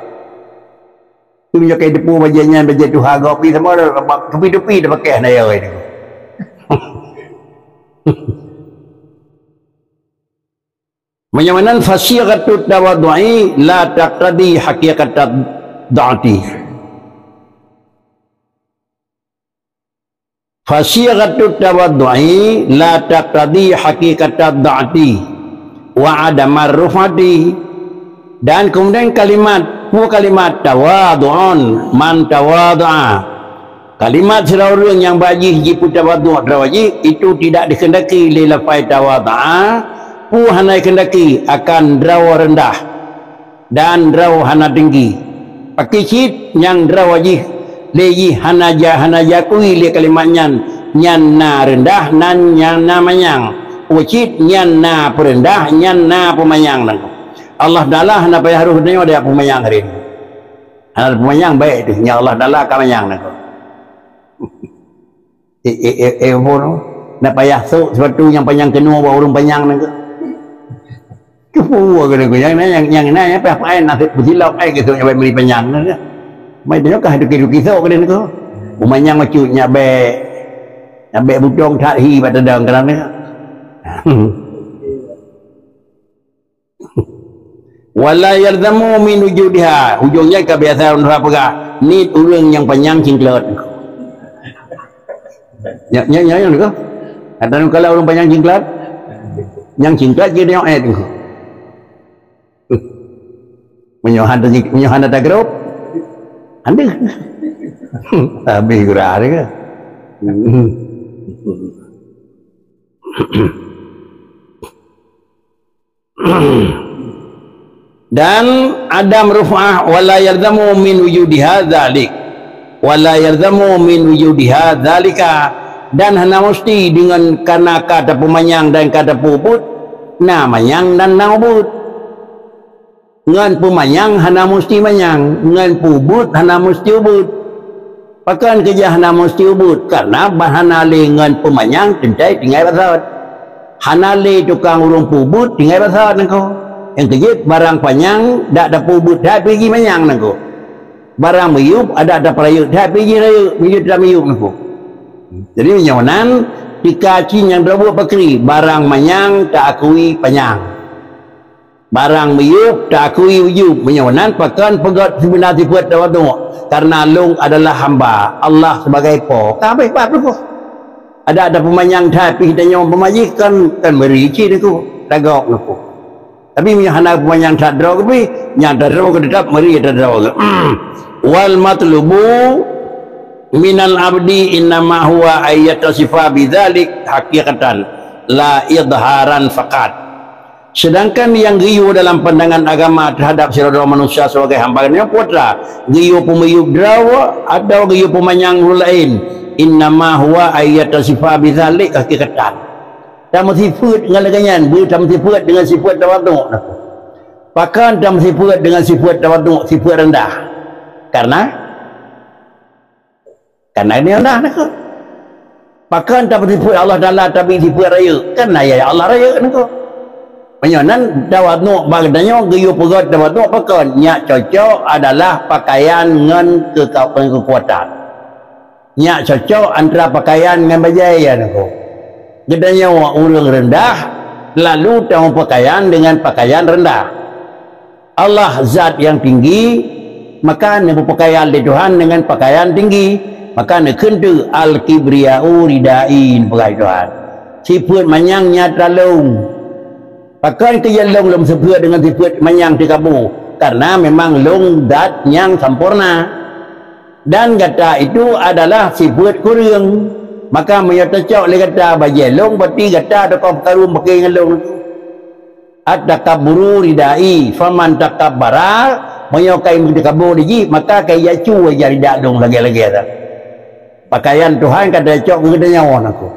Tu yang kaya depan bajanya, bajai tuha, kopi sama, tupi-tupi dah pakai, nak ya, ini. Meunyoe meunan, fasighatut tawadhu'i la taqtadi haqiqatad dha'ati. Fasighatut tawadhu'i la taqtadi haqiqatad dha'ati wa adamar ruf'ati. Dan kemudian kalimat, peue kalimat tawadhu'un, man tawadha'a. Kalimat sidroe ureuëng nyang bak jih jipeutawadhu' droe jih, itu tidak dikehendaki lé lafai tawadha'a, peue hana dikehendaki akan droe rendah dan droe hana tinggi. Pakri cit nyang droe jih lé jih hana ja-, hana jiakui lé kalimat nyan, nyan na rendah, nan nyan na manyang. Peue cit nyan na peurendah, nyan na peumanyang. Allah Taala hana payah roh donya dia peumanyang hari ini. Hana peumanyang baik tu, nya Allah Taala ka manyang nangko. Eh, eh, eh, eh, apa tu? Nak payah sok sepatu nyang panyang keunoe bak ureuëng panyang nangko. Keupue keunoe nyang na, nyang, nyang na, nyang payah pakai naseb peusilop, eh, geusok nyang bak meuri panyang nangko. Mai tu ka duki-duki sok keunoe nangko. Peumanyang macut nyak bèk, nyak bèk butong that hi bak tadong keunoe nangko. Wala yalzamu min wujudiha. Ujong nyan ka biasa ureuëng peugah, "Niet ureuëng nyang panyang cingklot." Nyan, nyan, nyan, nyan, nyan. Kata nu kalau ureuëng panyang cingklot, nyang cingklot je dia eh tu. Meunyoe hana, meunyoe hana tagrop, hana. Habis gura dia. Dan adam ruf'ah, wala yalzamu min wujudiha dzalik, wala yalzamu min wujudiha dzalika, dan hana musti dengan karena ka tapeumanyang dan ka tapeubuet na manyang dan na ubuet. Ngon peumanyang hana musti manyang, ngon peubuet hana musti ubuet. Pakon keujah hana musti ubuet? Karena ban hana lé ngon peumanyang teuntée tinggai basot. Hana lé tukang ureuëng peubuet tinggai basot nangko. Nyang keujeuet barang panyang dak tapeubuet that pih jih manyang nangko. Barang miyueb adak tapeurayeuk that pih jih rayeuk, miyueb tamiyueb nangko. Jadi nyoe nan tika cit nyang droe buet pakri, barang manyang taakui panyang. Barang miyueb taakui ujueb, meunyoe nan pakon peugét sibeuna sifeuet tawaduk, karena lôn adalah hamba, Allah sebagai po. Ka habéh bab nangko. Adak tapeumanyang that pih tanyoe peumajih kan, kan meuri cit nangko, tagok nangko. Tapi meunyoe hana peumanyang that droe keubeh, nyang tadroe keu teutap meuri tadroe. Wal matlubu minal abdi innama huwa ayyatasifa bidzalik haqiqatan la idharan faqat. Sedangkan nyang geuyue dalam pandangan agama terhadap sidroe manusia sebagai hamba nyoe peue teuma, geuyue peumiyueb droe atawa geuyue peumanyang ureuëng laén, innama huwa ayyatasifa bidzalik haqiqatan. Tameusifeuet ngon lagée nyan, beu tameusifeuet dengan sifeuet tawaduk. Pakon tameusifeuet dengan sifeuet tawaduk, sifeuet rendah? Karena Karena ini Allah nangko. Pakon tapeusifeuet Allah Taala tabi sifeuet rayeuk? Karena ya Allah rayeuk nangko. Meunyoe nan tawaduk bak geutanyoe geuyue peugét tawaduk pakon? Nyak cocok adalah pakaian ngon keuka-, ngon keukuatan. Nyak cocok antara pakaian ngon bajée ya nangko. Geutanyoe ureuëng rendah lalu tameupakaian dengan pakaian rendah. Allah zat nyang tinggi, maka neupeupakaian lé Tuhan deungon pakaian tinggi. Maka neukheun teuk, "Al-kibriya'u ridai," neupeugah Tuhan. Sifeuet manyang nyata lôn. Pakon keu lôn lôn sifeuet deungon sifeuet manyang teukabu? Karena memang lôn zat nyang sampoereuna. Dan gata itu adalah sifeuet kureueng. Maka meunyoe tacok lé gata bajée lôn, berarti gata teuka peukaru pake ngon lôn. At-takabburu ridai, faman takabbara, meunyoe kai meutakabbu di jih, maka kai jacu ija rida lôn lagée-lagée that. Pakaian Tuhan ka tacok keu geutanyoe nangko.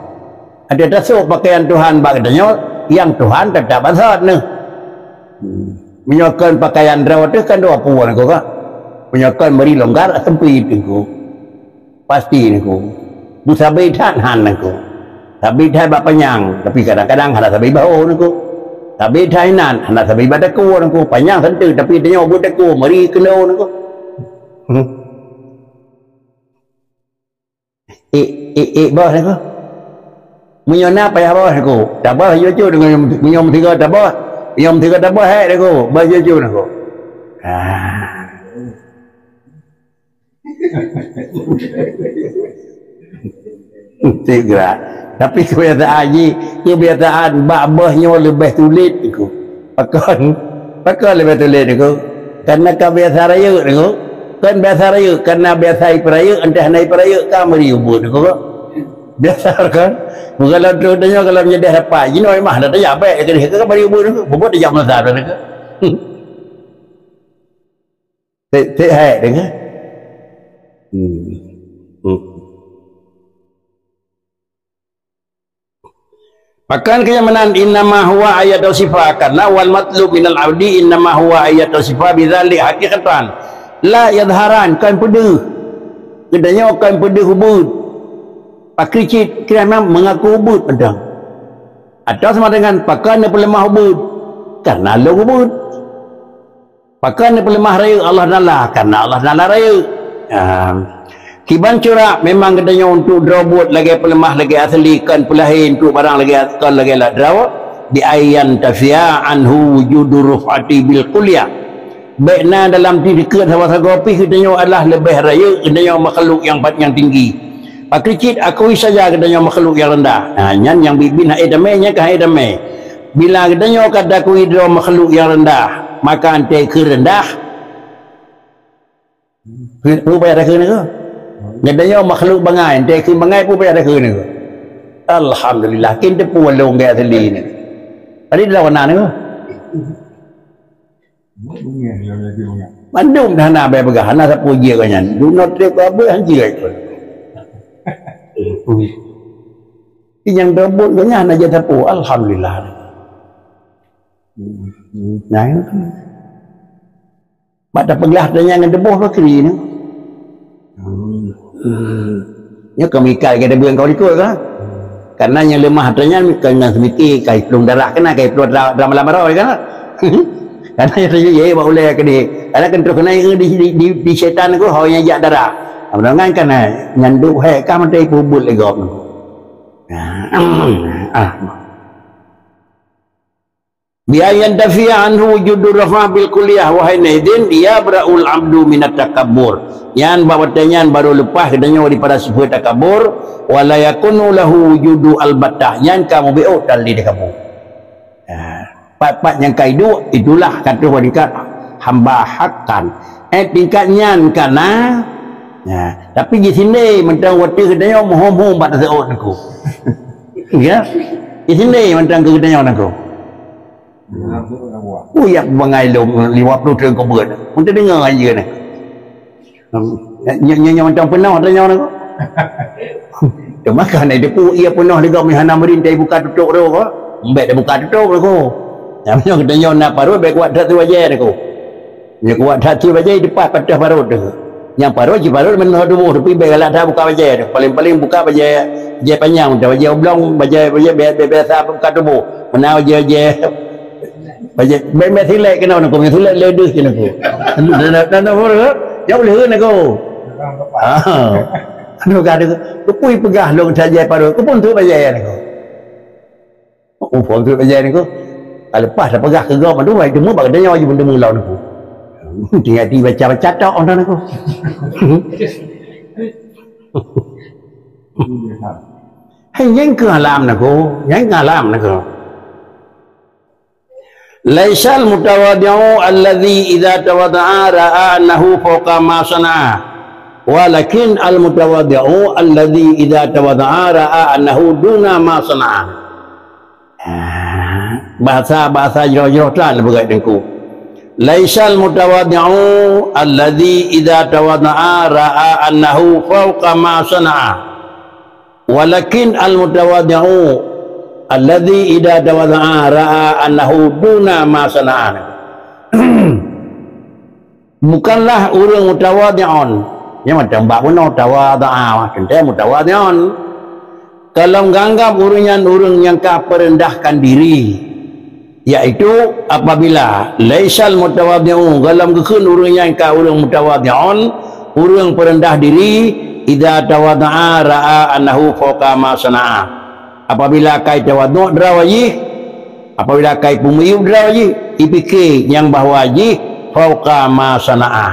Ada tasok pakaian Tuhan bak geutanyoe, nyang Tuhan teutap basot neuh. Hmm. Meunyoe kon pakaian droe teuh kan dua pue nangko ka. Meunyoe kon meuri longgar sempit nangko. Pasti nangko. Beusabe that han nangko. Sabe that bak panyang, tapi kadang-kadang hana sabe bak ho nangko. Sabe that inan, hana sabe bak takue nangko. Panyang sante, tapi tanyoe buet takue, meuri keunoe nangko. Hmm. Eh, eh, eh, boh nangko. Meunyoe na payah boh nangko. Taboh jujur nangko, meunyoe meusigoe taboh. Meunyoe meusigoe taboh, hai nangko. Boh jujur nangko. Ah. Tiga. Tapi kebiasaan jih, kebiasaan bak boh nyoe leubeh sulet nangko. Pakon, pakon leubeh sulet nangko. Karena ka biasa rayeuk nangko. Kan biasa rayeuk, karena biasa ipeurayeuk, entah na ipeurayeuk ka meuri ubeut nangko. Biasa kan? Bukan lom troh tanyoe kalau meunyoe deh rapat, jinoe mah dah tajak bek, ka meuri ubeut nangko. Bubuet tajak meusa nangko. Cit, cit hai deungoe. Hmm. Hmm. Pakon keu nyang meunan, innama huwa ayatu sifa, karena wal matlub minal abdi innama huwa ayatu sifa bidzalik haqiqatan la yadhharan, kon peudeuh. Geutanyoe kon peudeuh ubeut. Pakri cit, kira memang mengaku ubeut mantong. Atau sama dengan pakon neupeuleumah ubeut, karena lôn ubeut. Pakon neupeuleumah rayeuk Allah Taala? Karena Allah Taala rayeuk. Ha. Kiban curak memang geutanyoe untuk droe buet lagée peuleumah lagée asli, kon peulahé untuk barang lagée kon lagée lat droe, bi ayyan tafiya anhu wujudu ruf'ati bil kulliyah. Bék na dalam teukeue saboh sagoe pih geutanyoe adalah leubeh rayeuk geutanyoe makhluk nyang pat nyang tinggi. Pakri cit akui saja geutanyoe makhluk nyang rendah. Ha, nyan nyang biet-biet hana ék tamé, nyan ka hana ék tamé. Bila geutanyoe ka takui droe makhluk nyang rendah, maka 'oh 'oh keu rendah, peue payah takheun nangko? Geutanyoe makhluk bangai, 'oh 'oh keu bangai peue payah takheun nangko? Alhamdulillah, kheun teupeu lôn gaya asli nyoe. Tadi dah warna nangko. Mandum dah hana bèe peugah, hana sapeue jeuet gobnyan. Dunoe trép babeuet han jeuet ikot. Nyang teubot gobnyan hana jeuet sapeue, alhamdulillah. Nah, bak tapeuglah tanyong ngon teuboh bakri ni. Hmm. Nyoe keu mikal ke deubeueng kau likot ka? Karena nyang leumah atra nyan keu nyang seumiti kai plueng darah kena, kai plueng dra-, drama lama roh kan? Karena nyang seujui ye bak ulèe ke di. Karena kan terus kena di, di, di, di setan ku hoi nyang jak darah. Amanongan kan nyan duek hai ka mantong ipeubeuet lé gob. Ah. Bi an yantafiya anhu wujudur rafa bil kulliyah wa hinaidin yabra'ul abdu minat takabbur. Nyan bak watèe nyan barô leupah geutanyoe daripada sifeuet takabur, wa la yakunu lahu wujudu albatah. Nyan ka mubiôh tali takabur. Ha, pat-pat nyang ka iduek, itulah ka troh bak tingkat hamba haqqan. Eh, tingkat nyan ka na. Ha, tapi jisindé mantong watèe geutanyoe muhom-hom bak taseuôt nangku. Ya. Jisindé mantong keu geutanyoe nangku. Oh, yak bangai lom lima puluh tahun keu beuet. Untuk dengar aja ni. Nyonya macam penuh tanya ni. Cuma kan ada pun ia penuh juga meh hana merintah buka tutup tu ko. Embek dah buka tutup tu ko. Yang macam kita nyonya na parut baik kuat dah tu aja ni ko. Nya kuat that tu bajai tepat patah parut tu. Nyang parut ji parut meunoe tuboh tapi bèk galak that buka bajai tu. Paling-paling buka bajai, bajai panyang tu, bajai oblong, bajai, bajai biasa, biasa buka tuboh. Meunan bajai, bajai, bajai bèk, bèk silek keunoe nangku, silek le deuh je nangku. Nangku, nangku, nangku, nangku, nangku. Ah. Anu ka tu, kepui peugah lôn sajai parut, kepun tu bajai nangku. Oh, phôn tu bajai ni ko. Ka leupah tapeugah keu gob mandum, ai teumé bak geutanyoe jeuet meuteumé lom nangku. Tinggai ti baca-baca tok nangku. Hai, nyang keu alam nangku, nyang keu alam nangku. Laisal mutawadhi'u alladzi idza tawadha'a ra'a annahu fawqa ma sana'a. Walakin al mutawadhi'u alladzi idza tawadha'a ra'a annahu duna ma sana'a. Ah, bahasa-bahasa jroh-jroh tan beugét teungku. Laisal mutawadhi'u alladzi idza tawadha'a ra'a annahu fawqa ma sana'a. Walakin al mutawadhi'u alladzi idza tawadha'a ra'a annahu duna ma sana'a. Bukanlah ureuëng mutawadhi'un, nyang mantong bak bunoe tawadha'a, teuntée mutawadhi'un. Kalom ganggab ureuëng nyan ureuëng nyang ka peurendahkan diri, yaitu apabila laisal mutawadhi'u, golom geukheun ureuëng nyang ka ureuëng mutawadhi'un, ureuëng peureundah diri, idza tawadha'a ra'a annahu fawqa ma sana'a. Apabila kai tawadhu' droe jih, apabila kai peumiyueb droe jih, ipike nyang bahwa jih fauqa ma sana'a.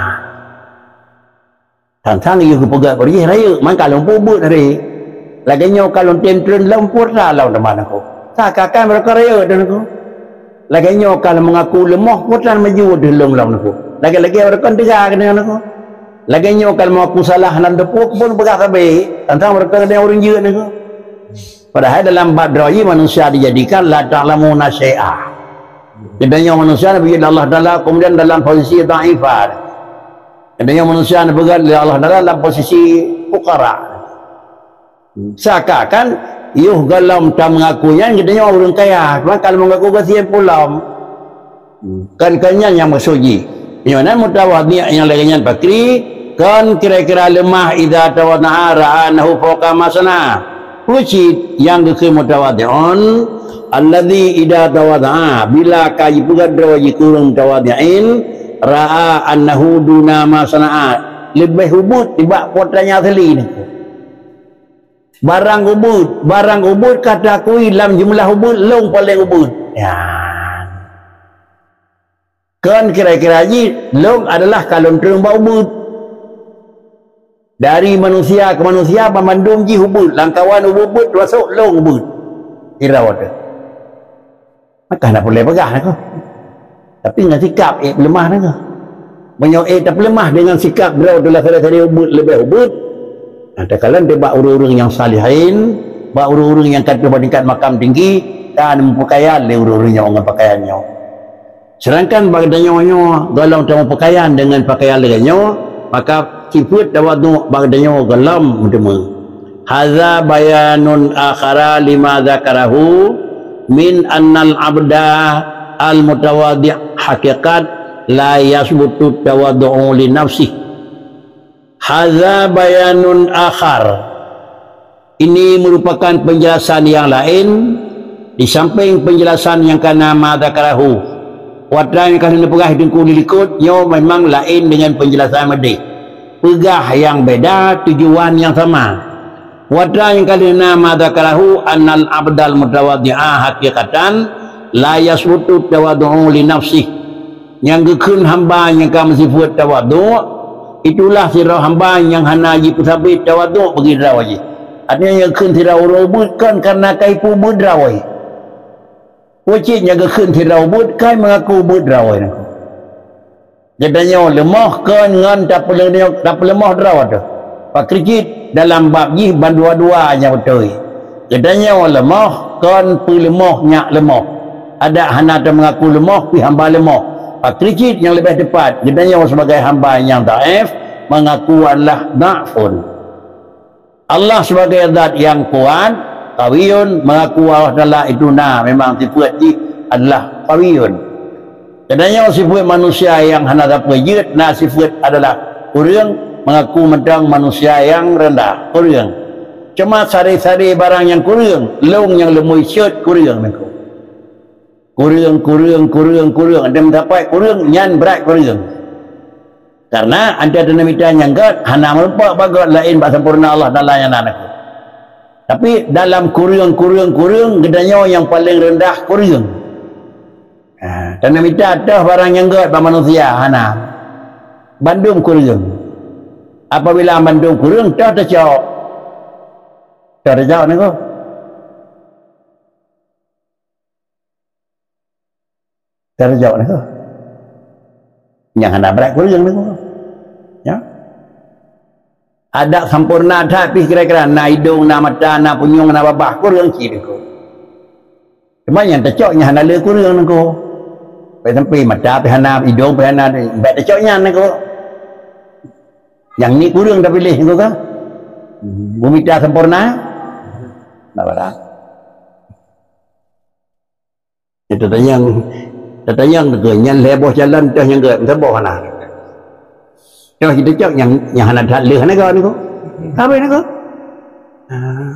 Tantang yôh geupeugah bak jih rayeuk, man ka lôn peubuet hari. Lagée nyoe ka lôn tem treun lom pue that lom teuma nangku. Seakan-akan meureuka rayeuk teuh nangku. Lagée nyoe ka lôn meungaku leumoh pue that maju teuh lom lom nangku. Lagée-lagée meureuka teuga keuneuk nangku. Lagée nyoe ka lôn meungaku salah lam teupeu pun peugah sabe, tantang meureuka keuneuk ureuëng jeuet nangku. Padahai dalam bab droe jih manusia dijadikan la ta'lamuna syai'a. Geutanyoe manusia neupeujeuet lé Allah Taala, kemudian dalam posisi dhaifah. Geutanyoe manusia neupeugah lé Allah Taala dalam posisi fuqara. Seakan-akan yoh golom tameungaku nyan geutanyoe ureuëng kaya, maka meungaku gasien pulam. Kon, kon nyan nyang maksud jih. Nyoe nan mutawadhi' nyang lagée nyan pakri, kon kira-kira leumah idza tawadha'a ra'a annahu fauqa ma sana'a. Peue cit nyang geukheun mutawadhi'un, alladzi idza tawadha'a, bila ka jipeugah droe jih keu ureuëng mutawadhi'in, ra'a annahu duna ma sana'a, leubeh ubeuet nibak peutrang nyang asli nyan. Barang ubeuet, barang ubeuet ka teuakui lam jeumeulah ubeuet, lôn paleng ubeuet. Nyan. Kon kira-kira jih, lôn adalah ka lôn treun bak ubeuet. Dari manusia keu manusia, banmandum jih ubeuet, lam kawan ubeuet-ubeuet, termasuk lôn ubeuet. Kira watée. Maka hana peureulée peugah nangku. Tapi ngon sikap ék peuleumah nangku. Meunyoe ék tapeuleumah deungon sikap droe teulah sabe-sabe ubeuet leubeh ubeuet, nah, takalon teuh bak ureuëng-ureuëng nyang salihin, bak ureuëng-ureuëng nyang ka troh bak tingkat makam tinggi, ka meupeukaya lé ureuëng-ureuëng nyoe ngon peukayan nyoe. Sedangkan bak geutanyoe nyoe gohlom tameupeukaian deungon pakaian lagée nyoe, maka sifeuet tawadhu bak geutanyoe gohlom meuteumé. Hadza bayanun akhara lima dzakarahu min annal abda al mutawadhi' haqiqat la yasbutu tawadhu li nafsih. Hadza bayanun akhar. Ini merupakan penjelasan yang lain di samping penjelasan nyang kana ma dzakarahu. Watée nyang ka lheueh neupeugah Teungku di likot, nyoe memang laén deungon penjelasan meudeh. Peugah nyang beda, tujuan nyang sama. Watée nyang ka lheueh na ma dzakarahu annal abdal mutawadhi'a haqiqatan la yasbutu tawadhu'u li nafsih. Nyang geukheun hamba nyang ka meusifeuet tawadhu, itulah sidroe hamba nyang hana jipeusabe tawadhu bagi droe jih. Artinya nyang geukheun sidroe ureuëng ubeuet kon kareuna ka ipeuubeuet droe. Peue cit nyang geukheun sidroe ubeuet kon meungaku ubeuet droe nyan. Geutanyoe leumoh kon ngon tapeuleumoh, tapeuleumoh droe teuh. Pakri cit dalam bab jih bandua-dua nyang beutôi. Geutanyoe leumoh kon peuleumoh nyak leumoh. Adak hana tameungaku leumoh pih hamba leumoh. Pakri cit nyang leubeh teupat, geutanyoe sibagai hamba nyang dhaif meungaku adalah dha'fun. Allah sibagai zat nyang kuat, qawiyun, meungaku Allah Taala itu na memang sifeuet jih adalah qawiyun. Geutanyoe sifeuet manusia nyang hana sapeue jeuet, na sifeuet adalah kureueng, meungaku mantong manusia nyang reundah, kureueng. Cuma sare-sare barang nyang kureueng, lông nyang leumui cot kureueng nangko. Kureueng, kureueng, kureueng, kureueng. Ada meudapat kureueng, nyan brat kureueng. Karena ada dinamita nyang gét, hana meureumpok bak gét laén bak sempurna Allah Taala nyang na nangko. Tapi dalam kureueng, kureueng, kureueng, geutanyoe nyang paleng reundah kureueng. Ha, tanah mita toh barang nyang gét bak manusia, hana. Bandum kureueng. Apabila bandum kureueng, toh teucok. Toh teucok nangko. Toh teucok nangko. Nyang hana brat kureueng nangko. Ya. Adak sempurna that pih kira-kira, na idong, na mata, na punyueng, na babah, kureueng cit nangko. Cuma nyang teucok nyang hana le kureueng nangko. Baik sampai mata pih hana, idong pih hana, baik teucok nyan nangko. Nyang ni kureueng tapiléh nangko ka? Bumita sempurna? Nah, barang. Itu tanyang, tanyang tu nyan lhèe boh jalan teuh nyang gét, saboh hana. Teuh kita cok nyang, nyang hana that lheueh nangko nangko. Habéh nangko. Ah.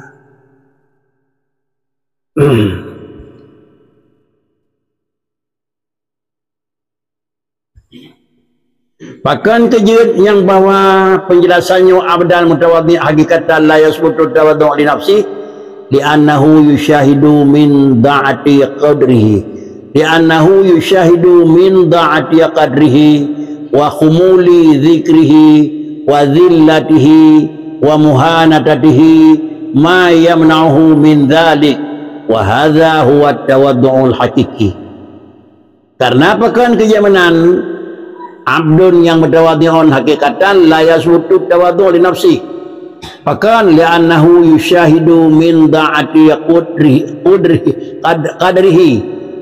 Pakon keujeuet nyang bahwa penjelasan nyoe abdal mutawadhi hakikatan la yasbutu tawadhu li nafsi, li'annahu yusyahidu min dha'ati qadrihi, li'annahu yusyahidu min dha'ati qadrihi wa khumuli dzikrihi wa dzillatihi wa muhanatatihi ma yamna'uhu min dzalik, wa hadza huwa tawaddu'ul haqiqi. Karena pakon keujeuet meunan, abdun nyang mutawadhi'un hakikatan la yasbutu tawadhu li nafsi. Pakon? Li'annahu yusyahidu min dha'ati qudri-, qudri-, qad-, qadrihi.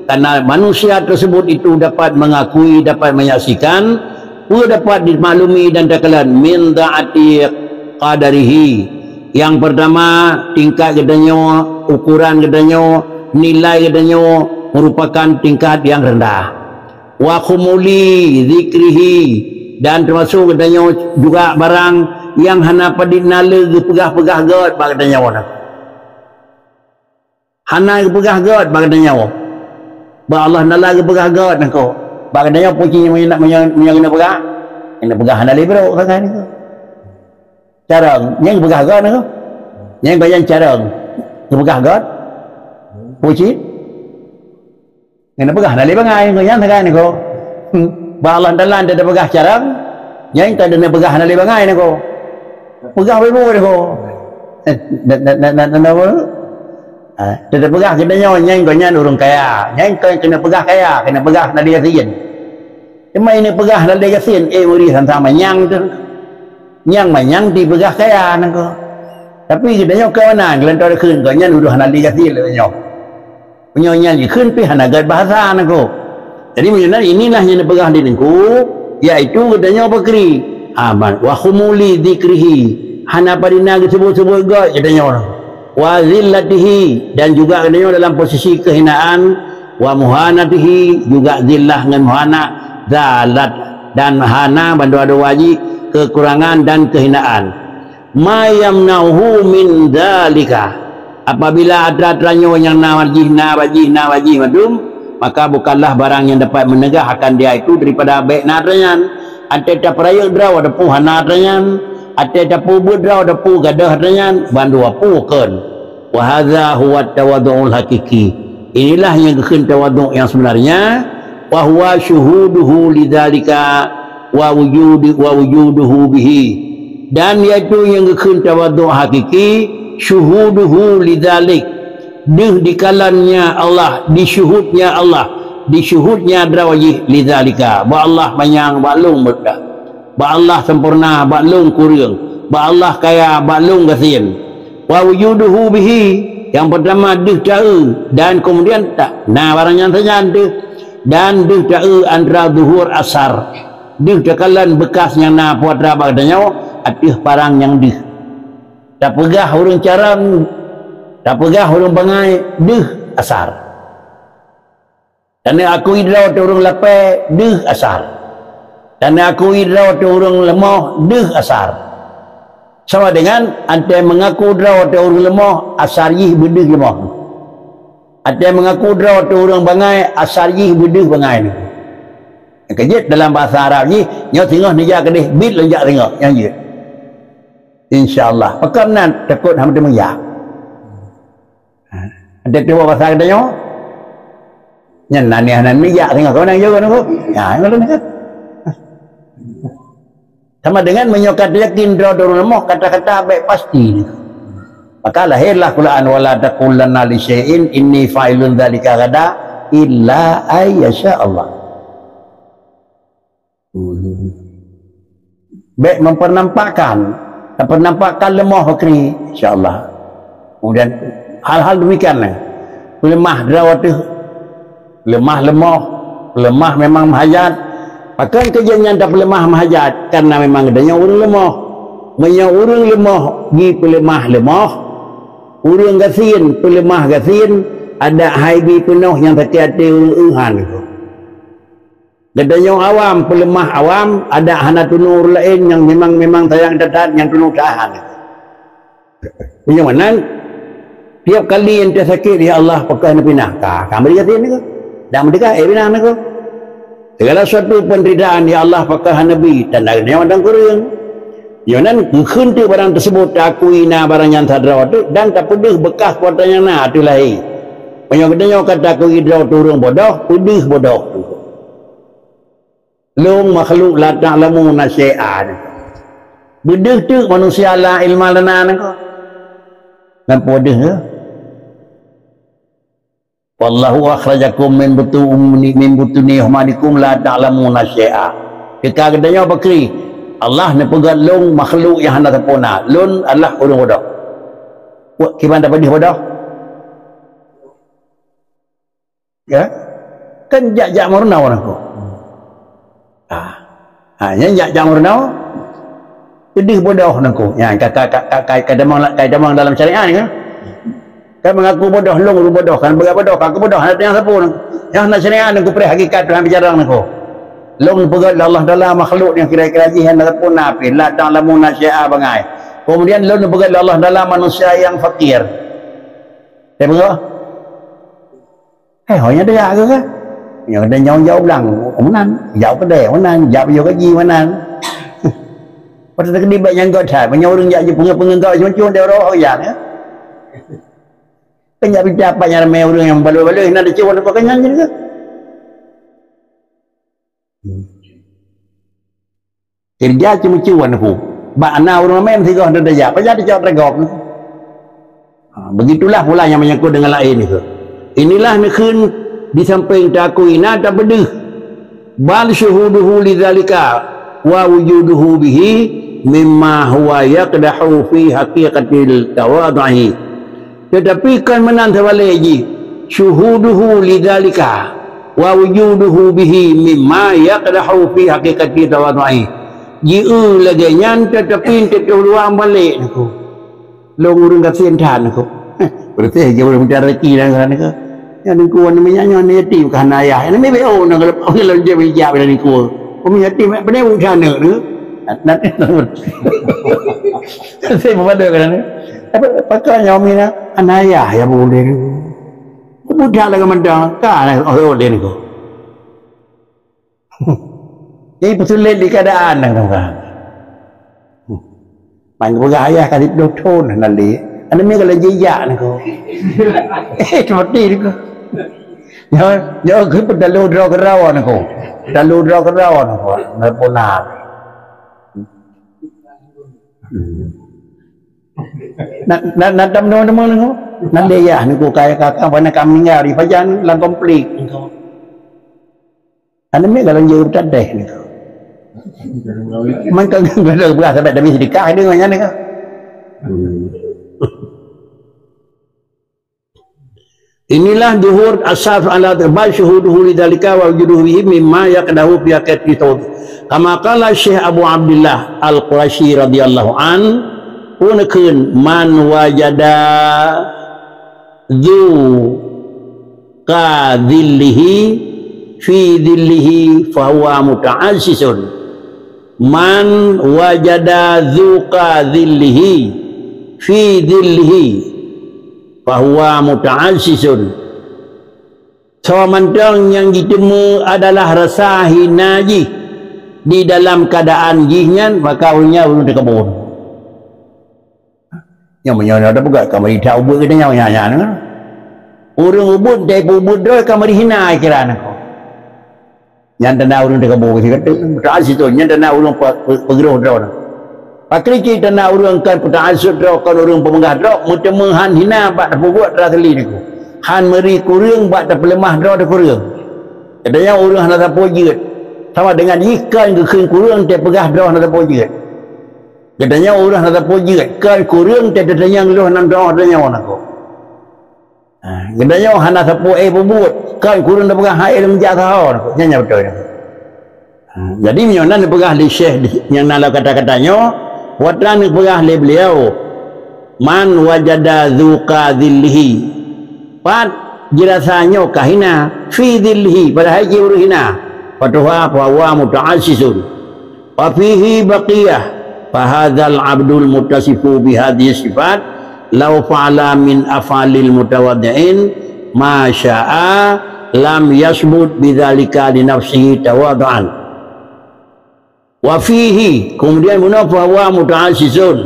Karena manusia tersebut itu dapat mengakui, dapat menyaksikan, peue dapat dimaklumi dan takalon min dha'ati qadrihi. Yang pertama, tingkat geutanyoe, ukuran geutanyoe, nilai geutanyoe merupakan tingkat yang rendah. Wa khumuli dzikrihi, dan termasuk geutanyoe juga barang nyang hana padit na le geupeugah-peugah gét bak geutanyoe. Hana geupeugah gét bak geutanyoe. Bak Allah Taala geupeugah gét nangko. Bak geutanyoe puji meunyoe, meunyoe, meunyoe geuneuk peugah. Geuneuk peugah hana lé brok sagai nangko. Carông, nyang geupeugah gét nangko. Nyang goyang carông. Geupeugah gét. Puji. Geuneuk peugah hana lé bangai nangko, nyan sagai nangko. Hmm. Bak Allah Taala teupeugah carông. Nyang ka geuneuk peugah hana lé bangai nangko. Peugah bebo nangko. Eh, na, na, na, na, na, na, Ah, teupeugah geutanyoe nyang geuh nyan ureuëng kaya. Nyang keu-, keuneuk peugah kaya, keuneuk peugah na lé gasien. Teuma ineuk peugah na lé gasien, eh, meuri sama-sama nyang teuh. Nyang manyang dipeugah kaya nangko. Tapi geutanyoe keu meunan, geulantoe kheun geuh nyan uroe hana lé gasien lé nyoe. Meunyoe nyan jikheun pih hana gét bahasa nangko. Jadi, meunyoe inilah nyang neupeugah di Teungku, yaitu geutanyoe pakri. Ha, ban, wa khumuli dzikrihi. Hana padina geusebut-sebut gét geutanyoe. Wa zillatihi, dan juga geutanyoe dalam posisi kehinaan, wa muhanatihi, juga zillah ngon muhana, zalat, dan hana bandua dua jih kekurangan dan kehinaan. Ma yamna'uhu min dzalika. Apabila atra-atra nyoe nyang na bak jih, na bak jih, na bak jih mandum, maka bukanlah barang nyang dapat meunegah akan dia itu daripada bék na atra nyan. Até tapeurayeuk droe teupeue hana atra nyan, até tapeubuet droe teupeue gadôh atra nyan, bandua peue kon. Wa hadza huwa tawadhu'ul haqiqi. Inilah nyang geukheun tawadhu nyang sebenarnya, wa huwa syuhuduhu lidzalika wa wujudi-, wa wujuduhu bihi. Dan yaitu nyang geukheun tawadhu hakiki, syuhuduhu lidzalik. Deuh dikalonnya Allah, disyuhudnya Allah, disyuhudnya droe jih lidzalika. Bak Allah manyang, bak lôn meudah. Bak Allah sempurna, bak lôn kureueng. Bak Allah kaya, bak lôn gasien. Wa wujuduhu bihi, nyang peurtama deuh taeu, dan kemudian ta-, na barang nyan sajan deuh, dan deuh taeu antara zuhur asar. Deuh takalon beukas nyang na putra bak geutanyoe ateueh parang nyang deuh. Tapeugah ureuëng carông, tapeugah ureuëng bangai deuh asar. Dan akui droe teuh ureuëng lapée deuh asar. Dan akui droe teuh ureuëng leumoh deuh asar. Sama dengan até meungaku droe teuh ureuëng leumoh, asar jih beudeuh leumoh. Até meungaku droe teuh ureuëng bangai, asar jih beudeuh bangai. Keujeuet dalam bahasa Arab jih, nyoe singoh neujak keudeh, bit lôn jak singoh, nyan jeuet. Insya Allah. Pakon nan takot hana teumeujak. Ha. Ada tuwoe basa geutanyoe? Nyan na niah nan mijak singoh kau nang jaga nunggu. Ya, ngono ni. Sama dengan meunyoe ka yakin droe ureuëng leumoh kata-kata baik pasti. Maka lahirlah Quran, "Wala taqulanna li syai'in inni fa'ilun dzalika ghadan illa ay yasha Allah." Hmm. Bék mempernampakkan, mempernampakkan leumoh fakri, insya Allah. Kemudian hal-hal demikian lah. Peuleumah droe teuh, peuleumah leumoh, peuleumah memang meuhajat. Pakon keujeuet nyan tapeuleumah meuhajat? Karena memang geutanyoe ureuëng leumoh. Meunyoe ureuëng leumoh jipeuleumah leumoh, ureuëng gasien peuleumah gasien, adak hai bi peunoh nyang sakét até ureuëng euhan. Geutanyoe awam peuleumah awam, adak hana tunoe ureuëng laén nyang memang-memang sayang that-that nyang tunoe tahan. Meunyoe meunan, tiep kali ente sakét, "Ya Allah, pakon neupinah?" Ka, ka meudesya niko. Dak meudesya, eh, pinah niko. Segala sesuatu penderitaan, "Ya Allah, pakon hana bi?" Tanda geutanyoe mandang kureueng. Nyoe nan geukheun teuk barang teuseubut, taakui na barang nyan that droe teuh dan tapeudeuh beukas kuasa nyang na ateueh lahé. Meunyoe geutanyoe ka taakui droe teuh ureuëng bodoh, peudeuh bodoh teuh. Lôn makhluk la ta'lamuna syai'a. Beudeuh teuk manusia la ilma lana niko. Ngon peudeuh ke? "Wallahu akhrajakum min butuni, min butuni ummahatikum la ta'lamuna syai'a." Teuka geutanyoe pakri, Allah neupeugét lôn makhluk nyang hana sempurna. Lôn adalah ureuëng bodoh. Wah, kiban tapeudeuh bodoh? Ya? Kan jak-jak meurunoe nangku. Ah. Ha, nyan jak-jak meurunoe. Peudeuh bodoh nangku. Nyan ka, ka, ka, ka, ka, ka damang, ka damang dalam syariat ni, kan? Kan mengaku bodoh, lôn ureuëng bodoh, kan peugah bodoh, ka aku bodoh, hana teunyang sapeue nangku. Nyang hana syariat nangku preh hakikat Tuhan bicara nangku. Lôn peugét lé Allah Taala makhluk nyang kira-kira jih hana sapeue na pih, la ta'lamuna syai'a bangai. Kemudian lôn peugét lé Allah Taala manusia nyang fakir. Saya peugah, Eh, ho nyan dak keu kah? Nyoe keuneuk nyang jaweueb blang meunan, jaweueb keudè meunan, jaweueb yôh gaji meunan. Padahai teukeudi bak nyang göt that, meunyoe ureueng jak jipeungeut-peungeut göt cuma-cuma deh roh jak, ya. Kan jak pita pat nyang ramè ureueng nyang baloi-baloi, na teucue wan bak nyan jih keu. Keureuja ceumeucue wan hu. Bak na ureueng ramè meusigoh dada jak. Pajan teucok teugop. Ha, begitulah pula nyang menyangkut dengan laén nyoe. Inilah neukheun di sampéng takui na tapeudeuh. Bal syuhuduhu lidzalika wa wujuduhu bihi mimma huwa yaqdahu fi haqiqatil tawadhu'i. Teutapi kon meunan teubalek jih, syuhuduhu lidzalika. Wa wujuduhu bihi mimma yaqdahu fi haqiqati tawadhu'i. Jieu lagée nyan, tetapi teutoh luwa balek niko. Lôn ureuëng gasien that niko. Berarti dia ureuëng minta rezeki dan sana niko. Ya niko wan minyak nyoe ni yatim ka hana ayah. Ini beo nak kalau kalau dia bijak bila niko. Umi yatim apa ni usaha nak tu? Nanti saya berbalik kan ni. Apa pakainya umi nak? Hana ayah ya boleh niko. Budak lagi mentang, kan oleh niko. Jadi peusulet di keadaan nang kan. Pan peugah ayah ka siplôh thon na lé. Aneuk miet ka lheueh jijak niko. Eh, seperti niko. Nyoe, nyoe keu peutalu droe keudroe niko. Peutalu droe keudroe niko. Neupuna. Na, na, na tam nyoe niko. Na lé yah niko kaya kakak pada kami tinggal di pajan lam konflik niko. Aneuk miet kalau jeuet tadeh niko. Man kan ada beurah sampai demi sedekah dia dengan niko. Inilah zuhur asas ala bal syuhuduhu lidzalika wa wujuduhu bihi mimma yaqdahu fi haqiqati tauhid. Kama qala Syekh Abu Abdullah Al-Qurasyi radhiyallahu an, pun kheun man wajada dzu ka dzillihi fi dzillihi fahuwa muta'assisun. Man wajada dzuqa dzillihi fi dzillihi fahuwa muta'assisun. Soe mantong nyang jiteumé adalah rasa hina jih di dalam keadaan jih nyan, maka ureuëng nyan ureuëng teukeubon. Nyang meunyoe na peugah ka meuridha ubeuet geutanyoe nyan, nyan. Ureuëng ubeuet dai ubeuet droe ka meurihina kira nako. Nyan tanda ureuëng teukeubô sikeuteuk, muta'assitun, nyan tanda ureuëng pe-, pe-, peugroh droe. Pakri cit tanda ureuëng kon puta'assut droe, kon ureuëng peumeugah droe, meuteumé han hina bak tapeubuet rasa li niko. Han meuri kureueng bak tapeuleumah droe teukureueng. Katanya ureuëng hana sapeue jeuet. Sama dengan jih kon geukheun kureueng teupeugah droe hana sapeue jeuet. Geutanyoe ureuëng hana sapeue jeuet, kon kureueng teutatanyong lôn hana meudoá tanyoe nako. Ha, geutanyoe hana sapeue éh peubuet, kon kureueng tapeugah hai lôn jak saho nako. Nyan nyang beutôi nako. Ha, jadi meunyoe na neupeugah lé Syekh nyang na lam kata-kata nyoe, watée neupeugah lé beliau, "Man wajada dzuqa dzillihi." Pat jirasa nyoe ka hina, fi dzillihi, padahai jih ureuëng hina. Fatuha fa huwa muta'assisun. Wa fihi baqiyah, fa hadzal abdul muttasifu bi hadhihi sifat, law fa'ala min af'alil mutawadhi'in ma sya'a, lam yasbut bidzalika li nafsihi tawadhu'an. Wa fihi, kemudian meunoe fa huwa muta'assisun.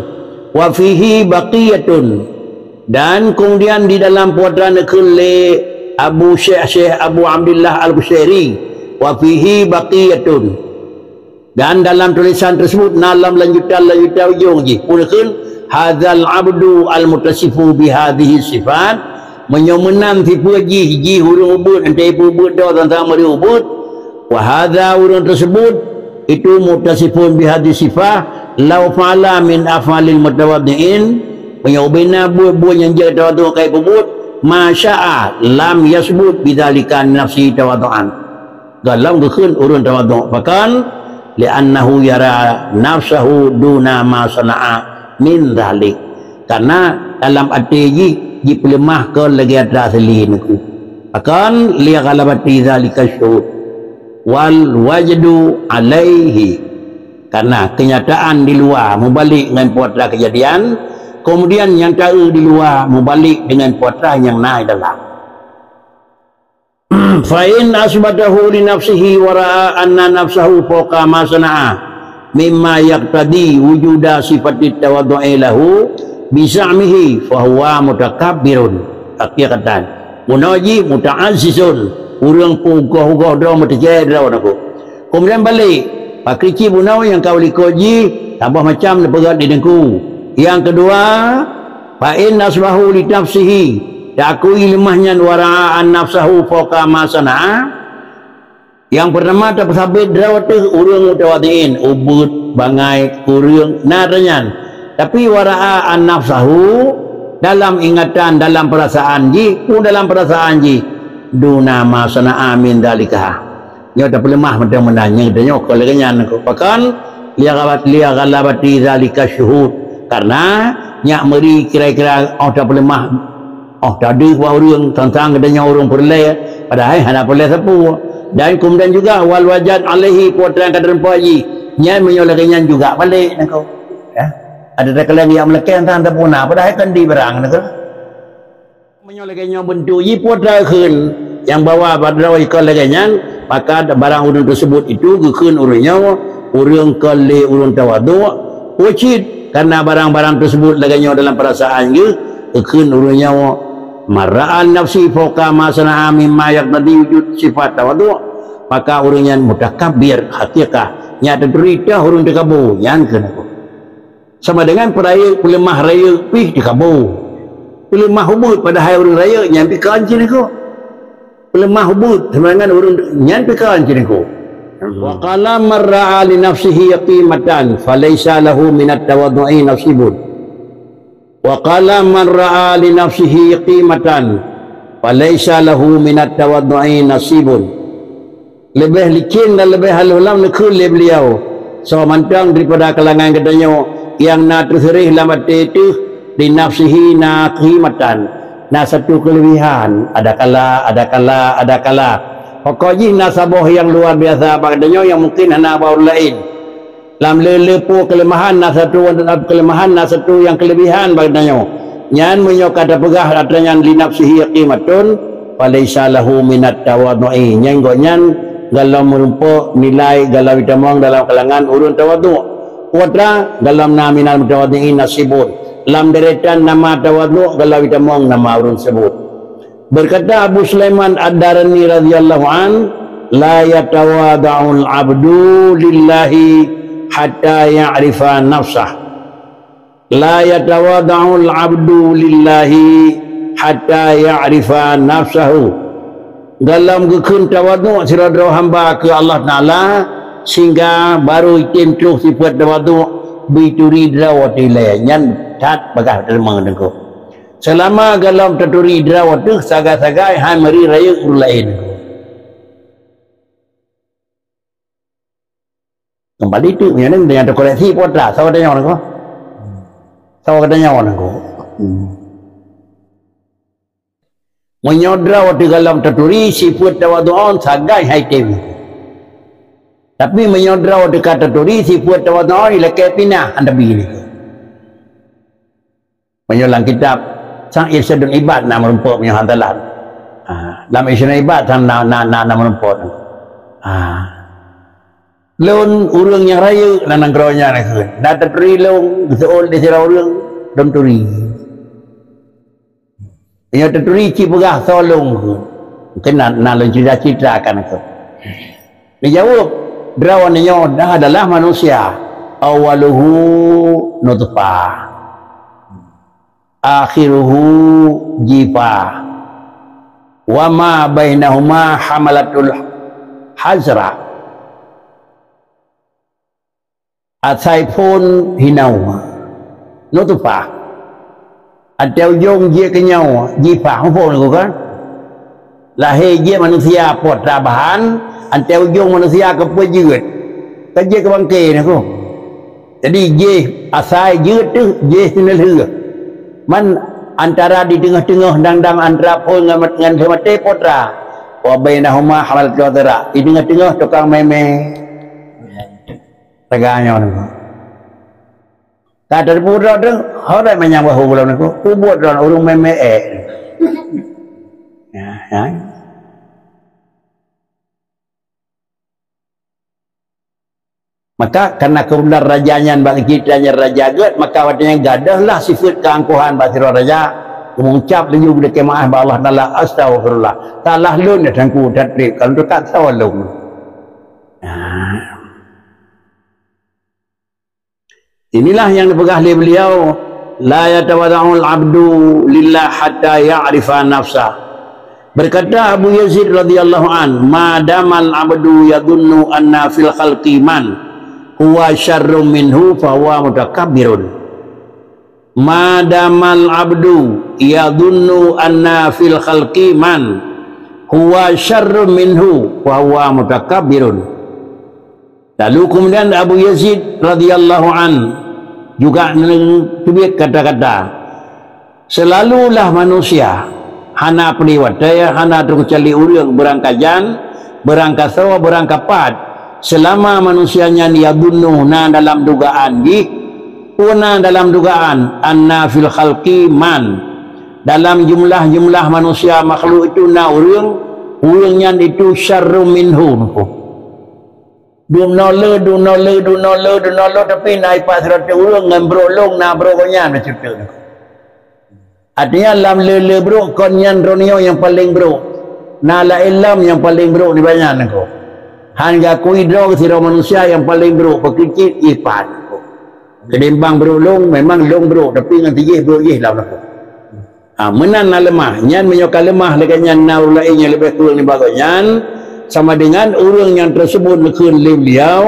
Wa fihi baqiyatun, dan kemudian di dalam putra neukheun lé Abu Syekh, Syekh Abu Abdullah Al-Qushairi, wa fihi baqiyatun. Dan dalam tulisan tersebut na lam lanjutan-lanjutan ujong jih. Pun kheun, hadzal abdu al-muttasifu bihadhihi sifat, meunyoe meunan sifeuet jih, jih ureuëng ubeuet, entah ibu ubeuet doh teuntang meuri ubeuet, wa hadza ureuëng tersebut, itu muttasifun bihadhihi sifat, lau fa'ala min af'alil mutawadhi'in, meunyoe ubena buet-buet nyang jeuet tawadhu kai peubuet, ma sya'a lam yasbut bidzalika nafsi tawadhu'an. Gohlom geukheun ureuëng tawadhu. Pakon? Li'annahu yara nafsahu duna ma sana'a min dzalik. Karena dalam até jih jipeuleumah kon lagée atra asli niko. Pakon? Li ghalabati dzalika syuhud wal wajdu alaihi. Karena kenyataan di luwa mubalik ngon peue atra keujadian, kemudian nyang taeu di luwa mubalik deungon peue atra nyang na di dalam. Fa in asbatahu li nafsihi wa ra'a anna nafsahu fauqa ma sana'a mimma yaqtadi wujuda sifatit tawadhu'i lahu bi za'mihi fa huwa mutakabbirun. Hakikatan, bunoe jih muta'azzizun, ureuëng peugoh-goh droe meuteucaya droe nako. Kemudian balik, pakri cit bunoe nyang ka u likot jih saboh macam neupeugah di teungku. Nyang keudua, fa in asbahu li nafsihi, taakui leumah nyan wa ra'a an nafsahu fauqa ma sana'a. Nyang peurtama tapeusabe droe teuh ureuëng mutawadhi'in, ubeuet, bangai, kureueng, na atra nyan. Tapi wa ra'a an nafsahu dalam ingatan, dalam peurasaan jih, pun dalam peurasaan jih, duna ma sana'a min dzalika. Nyoe tapeuleumah mantong meunan, nyang tanyoe kon lagée nyan. Pakon? Li ghalabati dzalika syuhud. Karena nyak meuri kira-kira 'oh tapeuleumah, 'oh tadeuh bak ureuëng teuntang geutanyoe ureuëng peureulée, padahai hana peureulée sapeue. Dan keumudian juga wal wajad alaihi, peue nyang ka teurimpa jih, nyan meunyoe lagée nyan juga balek nangko. Ya. Ada takalon jak meulakée teuntang tapuna, padahai kan di barang nangko. Meunyoe lagée nyoe beuntuk jih, peue takheun nyang bahwa bak droe kon lagée nyan, maka barang ureuëng teuseubut itu geukheun ureuëng nyoe ureuëng kon lé ureuëng tawaduk, peue cit karena barang-barang teuseubut lagée nyoe dalam peurasaan geuh, geukheun ureuëng nyoe man ra'a nafsi fauqa ma sana'a mimma yaqtadi wujud sifat tawaduk, maka ureuëng nyan mutakabbir hakikah, nyak taturi toh ureuëng teukabu, nyan keuh nangko. Sama dengan peurayeuk, peuleumah rayeuk pih teukabu. Peuleumah ubeuet padahai ureuëng rayeuk nyan pih kon cit nangko. Peuleumah ubeuet sama dengan ureuëng nyan pih kon cit nangko. Wa qala man ra'a li nafsihi qimatan falaisa lahu minat tawadhu'i nasibun. Wa qala man ra'a li nafsihi qimatan falaisa lahu minat tawadhu'i nasibun. Leubeh licén dan leubeh halôh lom neukheun lé beuliau, soe mantong daripada kalangan geutanyoe nyang na teuseureh lam até teuh, li nafsihi na qimatan, na satu keulebihan, adakala, adakala, adakala. Pokok jih na saboh nyang luar biasa bak geutanyoe nyang mungken hana bak ureuëng laén. Lam le-le peue keuleumahan na satu, keuleumahan na satu nyang keuleubihan bak geutanyoe. Nyan meunyoe ka tapeugah atra nyan li nafsihi qimatun, falaisa lahu minat tawadhu'i. Nyan gobnyan golom meurumpok nilai golom itamong dalam kalangan ureuëng tawadhu. Peue atra, golom na minal mutawadhi'in nasibun. Lam deretan nama tawadhu golom itamong nama ureuëng teuseubut. Berkata Abu Sulaiman Ad-Darani radhiyallahu an, "La yatawadha'ul abdu lillahi hatta ya'rifa nafsah. La yatawadha'ul abdu lillahi hatta ya'rifa nafsahu." Golom geukheun tawadhu sidroe-droe hamba keu Allah Taala, sehingga baru item troh sifeuet tawadhu, beuturi droe watée ilée. Nyan that bagah teurimong teungku. Seulama golom taturi droe teuh sagai-sagai hai meuri rayeuk ureuëng laén. Kembali tu, meunyoe nyan, nyan takoreksi peue atra, sawa tanyoe nangko. Sawa tanyoe nangko. Hmm. Meunyoe droe teuh golom taturi, sifeuet tawadhu sagai hai tem. Tapi meunyoe droe teuh ka taturi, sifeuet tawadhu ilakée pinah, hana bi lé. Meunyoe lam kitab sang Irsyadul Ibad na meurumpok meunyoe hana salah. Ha, lam Irsyadul Ibad sang na, na, na, na meurumpok. Ha. Lôn ureuëng nyang rayeuk lam nanggroe nyan kheun. Na taturi lôn geuseuôt lé sidroe ureuëng, lôn turi. Meunyoe taturi cit peugah soe lôn kheun. Mungken na, na lôn cerita-ceritakan kheun. Dijaweueb, droe nyoe dah adalah manusia. Awaluhu nutfah. Akhiruhu jifa. Wa ma bainahuma hamalatul hazra. Asai phon hinau. Nutfah. Ateueh ujong jeuet keu nyoe, jifah, muphom lagoe kan? Lahé jeuet manusia po atra bahan, ateueh ujong manusia keupeue jeuet. Ka jeuet keu bangke nyan keuh. Jadi jih asai jeuet teuh, jih seuneulheueh. Man antara di teungoh-teungoh dang-dang antara phon ngon, ngon lheueh maté po atra. Wa bainahuma hamalatul hazra. Di teungoh-teungoh tukang mé-mé. Sagai nyoe nangko. Ka teupeu droe teuh, horeuh manyang bahu lom nangko. Peubuet droe ureuëng mé-mé ék. Ya, ya. Maka karena kebetulan raja nyan bak cerita nyan raja gét, maka watée nyan gadôhlah sifeuet keangkuhan bak sidroe raja. Geumeungucap laju geudakée meu'ah bak Allah Taala, "Astaghfirullah. Salah lôn ya Teungku, that treb, ka lôn teuka salah lôn." Nah. Inilah yang dipeugah lé beliau, "La yatawadha'ul abdu lillah hatta ya'rifa nafsah." Berkata Abu Yazid radhiyallahu an, "Ma damal abdu yadhunnu anna fil khalqi man huwa syarrun minhu fahuwa mutakabbirun." Ma damal abdu yadhunnu anna fil khalqi man huwa syarrun minhu wa huwa mutakabbirun. Lalu kemudian Abu Yazid radhiyallahu an juga neuteubiet kata-kata, "Seulalulah manusia hana peuli watée, hana teukeucuali ureuëng beurangkajan, beurangkasoe, beurangkapat, seulama manusia nyan yadhunnu na dalam dugaan jih, peue na dalam dugaan, anna fil khalqi man, dalam jumlah-jumlah manusia makhluk itu na ureuëng, ureuëng nyan itu syarrun minhu." Dumnoe le, dumnoe le, dumnoe le, dumnoe le, tapi na ipat sireutôh ureuëng ngon brok lôn na brok gobnyan meuceuteuk. Artinya lam le-le brok kon nyan droeneuh nyang paleng brok. Na laén lom nyang paleng brok nibak nyan ko. Han geukui droe sidroe manusia nyang paleng brok, pakri cit ipat. Ketimbang brok lôn, memang lôn brok, tapi ngon sijih brok jih lam lakoe. Ha, meunan na leumah. Nyan meunyoe ka leumah lagée nyan na ureuëng laén nyang leubeh kureueng nibak gobnyan, sama dengan ureuëng nyang teuseubut neukheun lé beliau,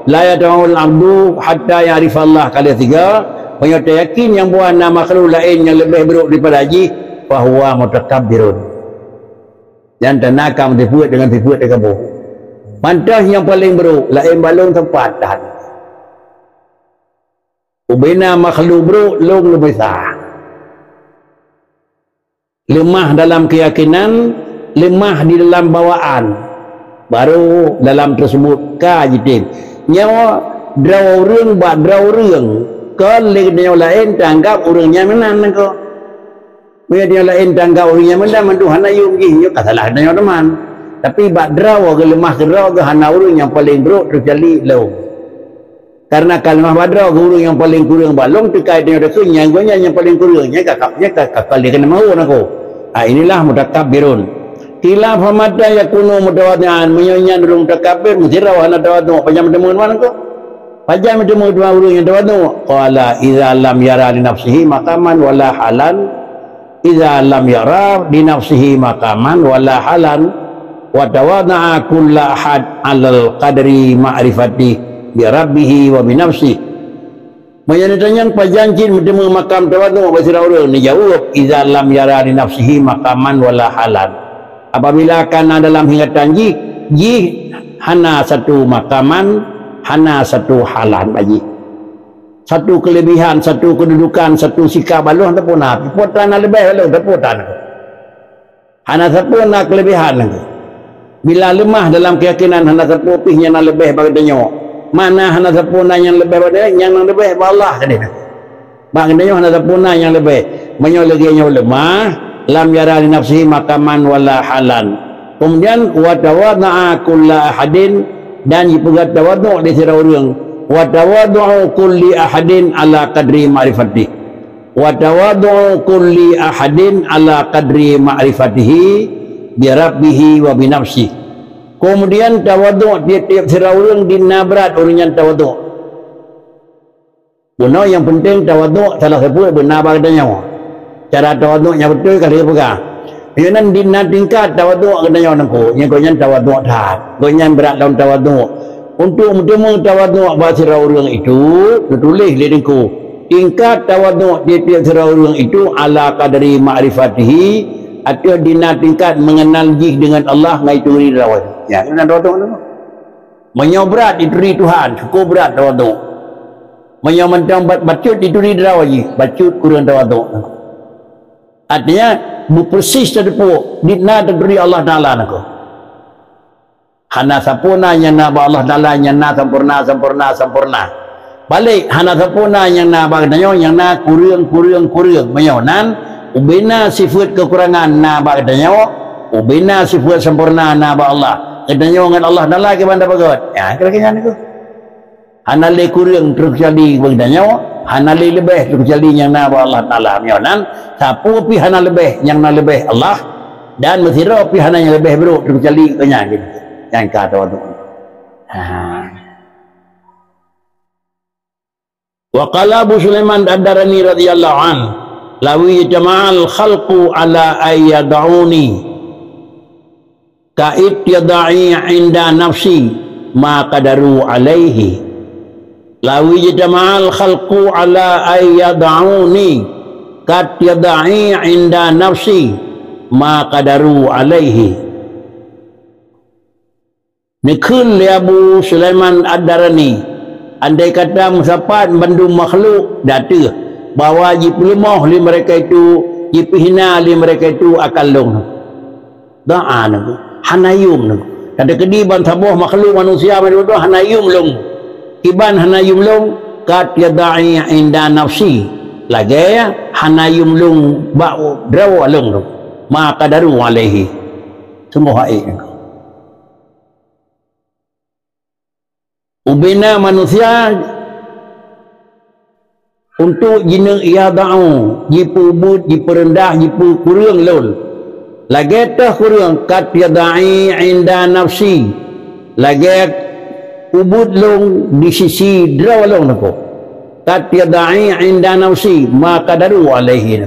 la yad'ul abdu hatta ya'rifallah, kali tiga, meunyoe teuyakin nyang buah na makhluk laén nyang leubeh brok daripada jih, fahuwa mutakabbirun. Nyan tanda ka meusifeuet dengan sifeuet teukabu. Pantas nyang paleng brok, laén bak lôn teumpat tahan. Ubena makhluk brok lôn leubeh sa. Leumah dalam keuyakinan, leumah di dalam bawaan. Baru dalam teuseubut ka jitem. Nyoe droe ureuëng bak droe ureuëng, kon lé geutanyoe laén tanggab ureuëng nyan meunan nangko. Meunyoe tanyoe laén tanggab ureuëng nyan meunan, mandum hana yum jih, nyoe ka salah geutanyoe teuma. Tapi bak droe geuleumah keudroe geuh hana ureuëng nyang paleng brok teucuali lôn. Karena kalimah bak droe geuh ureuëng nyang paleng kureueng bak lôn teuka tanyoe takheun nyan gobnyan nyang paleng kureueng, nyan ka, nyan ka, ka, ka lé keuneuk meuhôi nangko. Ah, inilah mutakabbirun. Qila famata yakunu mutawadhi'an, meunyoe nyan ureuëng mutakabbir, meusidroe hana tawadhu, pajan meuteumé nangko? Pajan meuteumé dua ureuëng nyang tawadhu? Qala idza lam yara li nafsihi maqaman wala halan. Idza lam yara li nafsihi maqaman wala halan, wa tawadha'a kullu ahad 'alal qadri ma'rifatihi bi rabbihi wa bi nafsihi. Meunyoe neutanyong pajan cit meuteumé makam tawadhu bak sidroe ureuëng, neujaweueb, "Idza lam yara li nafsihi maqaman wala halan." Apabila ka na dalam ingatan jih, jih hana satu maqaman, hana satu halan bak jih. Satu keulebihan, satu keududukan, satu sikap bak lôn teupeu na, peue tan na leubeh bak lôn teupeu tan. Hana sapeue na keulebihan lagée. Bila leumah dalam keuyakinan hana sapeue pih nyang na leubeh bak geutanyoe. Makna hana sapeue na nyang leubeh bak geutanyoe, nyang na leubeh bak Allah keudeh. Bak geutanyoe hana sapeue na nyang leubeh. Meunyoe lagée nyoe leumah, lam yara li nafsihi maqaman wala halan. Kemudian, wa tawadha'a kulla ahadin, dan jipeugah tawadhu lé sidroe ureuëng. Wa tawadhu'u kulli ahadin ala qadri ma'rifatihi. Wa tawadhu'u kulli ahadin ala qadri ma'rifatihi bi rabbihi wa bi nafsihi. Kemudian tawadhu tieb-tieb sidroe ureuëng di na brat ureuëng nyan tawadhu. Bunoe nyang penting tawadhu salah sapeue beuna bak geutanyoe. Cara tawadhu nyang beutôi ka lheueh peugah. Nyoe nan di na tingkat tawadhu geutanyoe nangko, nyan gobnyan tawadhu that. Gobnyan brat lom tawadhu. Untuk meuteumé tawadhu bak sidroe ureuëng itu, teutuléh lé nangko. Tingkat tawadhu tieb-tieb sidroe ureuëng itu ala qadri ma'rifatihi, ateueh di na tingkat mengenal jih dengan Allah ngon ituri droe. Ya, nyan tawadhu nangko. Meunyoe brat ituri Tuhan, syukur brat tawadhu. Meunyoe mantong bat-, bacut ituri droe jih, bacut kureueng tawadhu. Artinya, beupeursis tateupeue, di na taturi Allah Taala nangko. Hana sapeue na nyang na bak Allah Taala nyang na sampoereuna, sampoereuna, sampoereuna. Balek, hana sapeue na nyang na bak geutanyoe nyang na kureueng, kureueng, kureueng. Meunyoe nan, ubena sifeuet keukurangan na bak geutanyoe, ubena sifeuet sampoereuna na bak Allah. Geutanyoe ngon Allah Taala kiban tapeugét. Ya, kira-kira nyan nangko. Hana lé kureueng teukecuali bak geutanyoe, hana lé leubeh teukecuali nyang na bak Allah Taala. Meunyoe nan, sapeue pih hana leubeh nyang na leubeh Allah, dan meusidroe pih hana nyang leubeh brok teukecuali geuh nyan. Nyan ka tawadhu. Ha. Wa qala Abu Sulaiman Ad-Darani radhiyallahu anhu, "Law ijtama'al khalqu ala an yad'uni ka ittidha'i 'inda nafsi ma qadaru alaihi. Law ijtama'al khalqu ala an yad'uni ka ittidha'i 'inda nafsi ma qadaru alaihi. Neukheun lé Abu Sulaiman Ad-Darani, andai kata meusapat bandum makhluk, dan teuh bahwa jipeuleumah lé mereka itu, jipeuhina lé mereka itu akan lôn. Da'a nangku, hana yum nangku. Kata keudi ban saboh makhluk manusia manusia hana yum lôn. Kiban hana yum lôn, kat yada'i inda nafsi. Lagée hana yum lôn bak droe lôn tu. Ma qadaru alaihi. Sungguh hai nangku. Ubena manusia untuk jineuk yada'u, jipeubuet, jipeureundah, jipeukureueng lôn. Lagée teuh kureueng kat yada'i inda nafsi. Lagée ubuet lôn di sisi droe lôn nangku. Kat yada'i inda nafsi ma qadaru alaihi.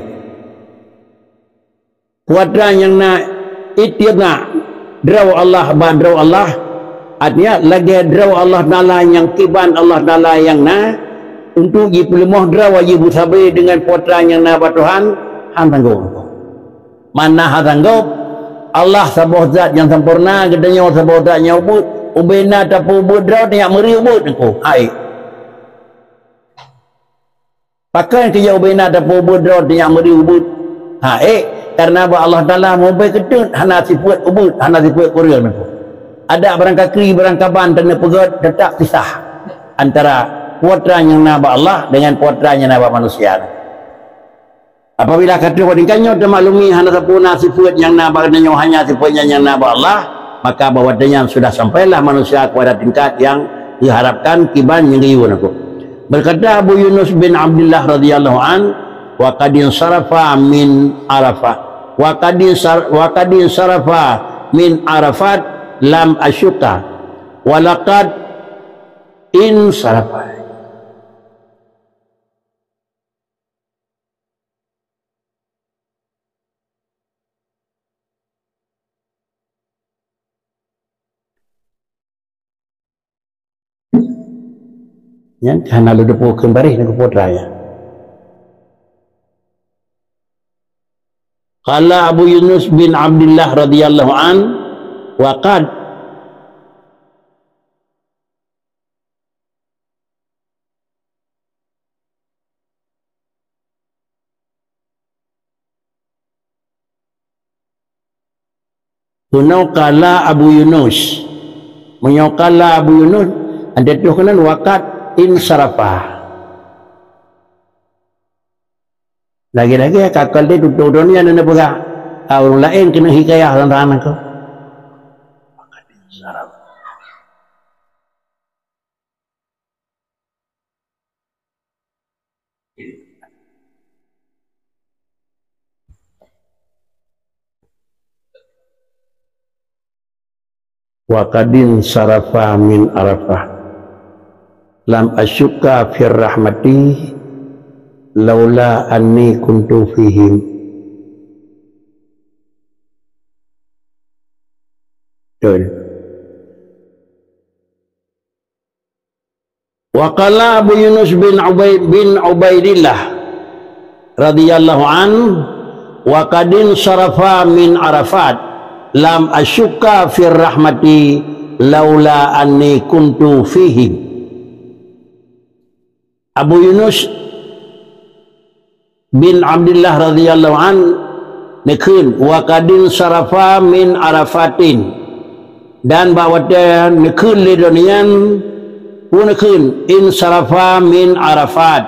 Peue atra nyang na ityada droe Allah bak droe Allah, artinya lagée droe Allah Taala nyang kiban Allah Taala nyang na, untuk jipeuleumah droe jipeusabe deungon peue atra nyang na bak Tuhan, han sanggob. Mana han sanggob, Allah saboh zat nyang sampoereuna, geutanyoe saboh zat nyang ubeut, ubena tapeubuet droe, tanyak meuri ubeut nangku. Hai. Pakon keu ubena tapeubuet droe tanyak meuri ubeut? Ha, eh, karena bak Allah Taala meubai keuteuet hana sifeuet ubeut, hana sifeuet kureueng nangku. Adak barangkakri, barangkaban, dan peugét teutap pisah antara peue atra nyang na bak Allah dengan peue atra nyang na bak manusia. Apabila ka troh bak tingkat nyoe teumaklumi hana sapeue na sifeuet nyang na bak geutanyoe, hanya sifeuet nyang, nyang na bak Allah, maka bak watée nyan sudah sampailah manusia kepada tingkat yang diharapkan kiban nyang geuyue nangku. Berkata Abu Yunus bin Abdullah radhiyallahu an, "Wa qad insarafa min Arafah. Wa qad insar-, wa qad insarafa min Arafat lam asyukka. Wa laqad insarafa." Nyan hana lôn teupeu keumbari nangku peue atra nyan. Qala Abu Yunus bin Abdullah radhiyallahu an, wa qad. Keunoe qala Abu Yunus. Meunyoe qala Abu Yunus, ada tuh keunan wa qad insarafa. Lagée-lagée ka kal deh tutoe droe nyan na peugah, ah, ureuëng laén keuneuk hikayah teuntang nangku. Wa qad insarafa min Arafah. Lam asyukka fir rahmati laula anni kuntu fihim. Betul. Wa qala Abu Yunus bin Ubaid bin Ubaidillah radhiyallahu an, wa qad insarafa min Arafat, lam asyukka fir rahmati laula anni kuntu fihim. Abu Yunus bin Abdullah radhiyallahu an neukheun, wa qad insarafa min Arafatin, dan bak watée neukheun lé droe nyan, peue neukheun, insarafa min Arafat.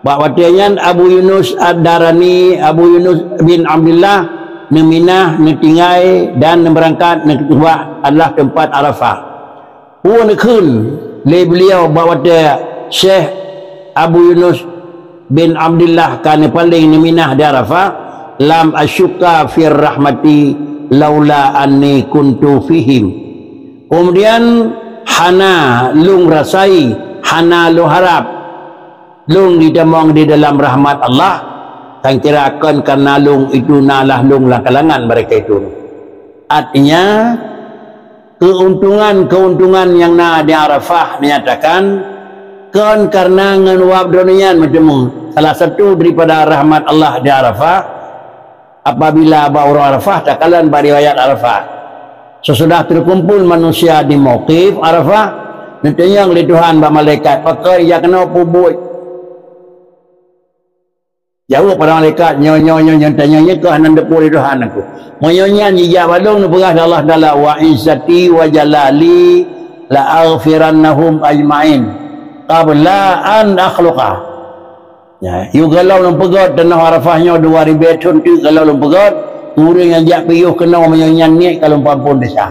Bak watée nyan Abu Yunus Ad-Darani, Abu Yunus bin Abdullah neuminah, neutinggai dan neubeurangkat neukeubah adalah teumpat Arafah. Peue neukheun lé beuliau bak watée Syekh Abu Yunus bin Abdullah ka neupaleng neuminah di Arafah, "Lam asyukka fir rahmati laula anni kuntu fihim." Kemudian hana lôn rasai, hana lôn harab lôn jitamong di dalam rahmat Allah, sangkira kon kareuna lôn itu na lah lôn lam kalangan mereka itu. Artinya, keuntungan-keuntungan nyang na di Arafah dinyatakan kon kareuna ngon wab droeneuh nyan meuteumé. Salah satu daripada rahmat Allah di Arafah, apabila bak uroe Arafah, takalon bak riwayat Arafah, Sesudah teukumpul manusia di mauqif Arafah, neutanyong lé Tuhan bak malaikat, "Pakon jak keunoe peubuet?" Jaweueb para malaikat, "Nyoe, nyoe, nyoe, nyoe, tanyong nyoe keuh hana neupeu lé Tuhan aku. Meunyoe nyan jijak bak lôn, neupeugah lé Allah Taala, 'Wa izzati wa jalali la aghfirannahum ajma'in.' Qabla an akhluqa." Ya, yôh gohlom lôn peugét, tanoh Arafah nyoe dua ribée thon teuk gohlom lôn peugét, ureuëng nyang jak piôh keunoe meunyoe nyan niet ka lôn peuamphon desya.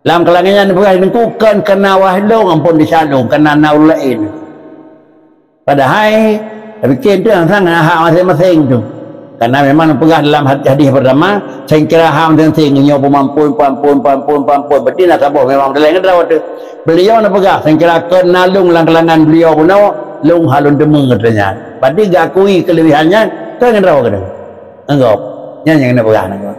Lam kalangan nyan neupeugah, "Teungku, kon kareuna wah lôn amphon desya lôn, kareuna na ureuëng laén." Padahai, tapiké teuh sang-sang hak maséng-maséng tu. Karena memang neupeugah dalam had-, hadis pertama, "Seunkira hak maséng-maséng nyoe peuamphon, peuamphon, peuamphon, peuamphon." Berarti na saboh memang meuteuleng keudroe teuh. Beliau neupeugah, "Seunkira kon na lôn lam kalangan beliau bunoe, lôn hana lôn teumé," katanya. Berarti geukui keulebihan nyan, kon keudroe keudroe. Anggap. Nyan nyang neupeugah, anggap.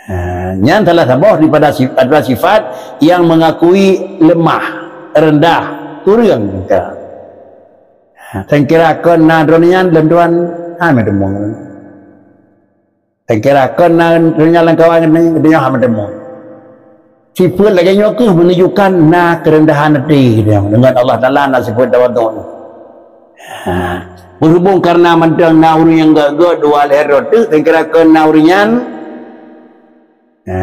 Ha, nyan salah saboh daripada sif-, adalah sifat yang mengakui lemah, rendah, kureueng. Ha, seunkira kon na droeneuh nyan, lôn tuan, ha, meuteumé. Seunkira kon na droeneuh nyan lam kawan, lôn tuan, ha, meuteumé. Sifat lagée nyoe keuh menunjukkan na keurendahan hati, deungon Allah Taala na sifat tawadhu. Ha. Berhubung karena mantong na ureuëng nyang gét-gét dua lhée droe teuk, seunkira kon na ureuëng nyan. Ha.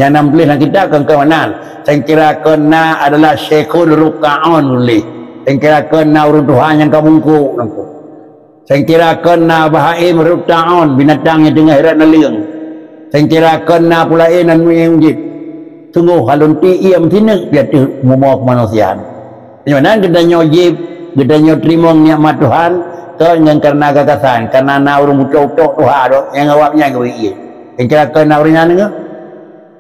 Nyang na meutuléh lam kitab kon keumanan. Seunkira kon na adalah Syekhul Rukka'un ulih. Seunkira kon na ureuëng tuha nyang ka bungkôk nangku. Seunkira kon na bahaim rutta'un, binatang nyang teungoh hirat naleueng. Seunkira kon na peue laén nan meunyoe jeuet. Sunggoh hana lôn tiek ié meusineuk pih ateueh bumoe keumanusiaan. Nyoe nan geutanyoe jieb, geutanyoe teurimong nikmat Tuhan, kon ngon kareuna gagasan, kareuna na ureuëng beutok-beutok tuha dok nyang awak nyan geubri ié. Seunkira kon na ureuëng nyan nyoe.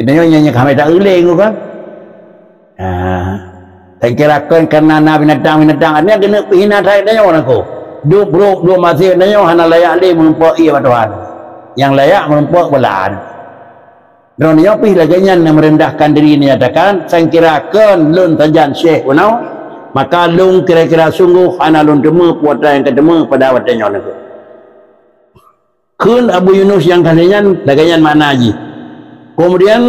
Geutanyoe nyang, nyang ka hana tauleng kon. Ha. Seunkira kon kareuna na binatang-binatang, nyan keuneuk peuhina that tanyoe nangku. Duek brok, duek maséh tanyoe hana layak lé meurumpok ié bak Tuhan. Nyang layak meurumpok bala. Droeneuh nyoe pih lagée nyan nyang meurendahkan diri neunyatakan, seunkira kon lôn sajan syekh bunoe, maka lôn kira-kira sunggoh hana lôn teumé peue nyang ka teumé pada watée nyoe nangku. Kheun Abu Yunus nyang ka lheueh nyan, lagée nyan makna jih. Kemudian,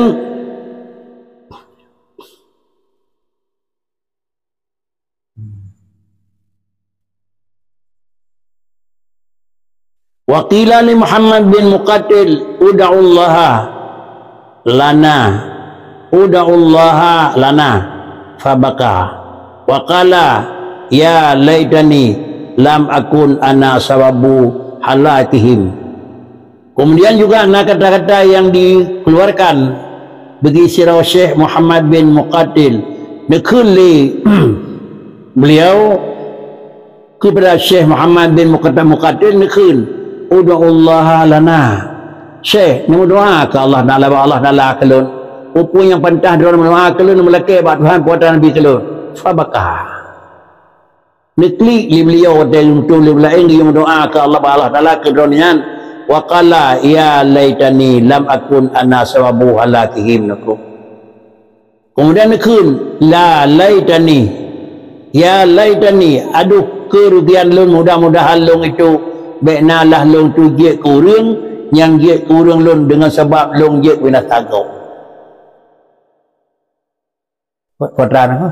wa qila li Muhammad bin Muqatil, "Ud'ullaha lana, ud'ullaha lana," fabaka. Wa qala, "Ya laitani lam akun ana sababu halakihim." Kemudian juga na kata-kata yang dikeluarkan bagi sidroe Syekh Muhammad bin Muqatil, neukheun lé beliau kepada Syekh Muhammad bin Muqatil, Muqatil neukheun, "Ud'ullaha lana." Syekh, neumeudoa keu Allah Taala, bak Allah Taala keu lôn. Peue-peue nyang pantah droe neumeudoa keu lôn, neumulakée bak Tuhan, putra Nabi keu lôn. Fabaka. Neuklik lé beliau watée geuyue meudoá keu Allah, bak Allah Taala keu droeneuh nyan. Wa qala, "Ya laitani lam akun ana sababu halakihim," nangku. Kemudian neukheun, "La laitani, ya laitani, aduh keurugian lôn, mudah-mudahan lôn itu bék na lah lôn tu jeuet keu ureuëng nyang jeuet keu ureuëng lôn deungon sabab lôn jeuet binasa gob." Peue, peue treuk nangku?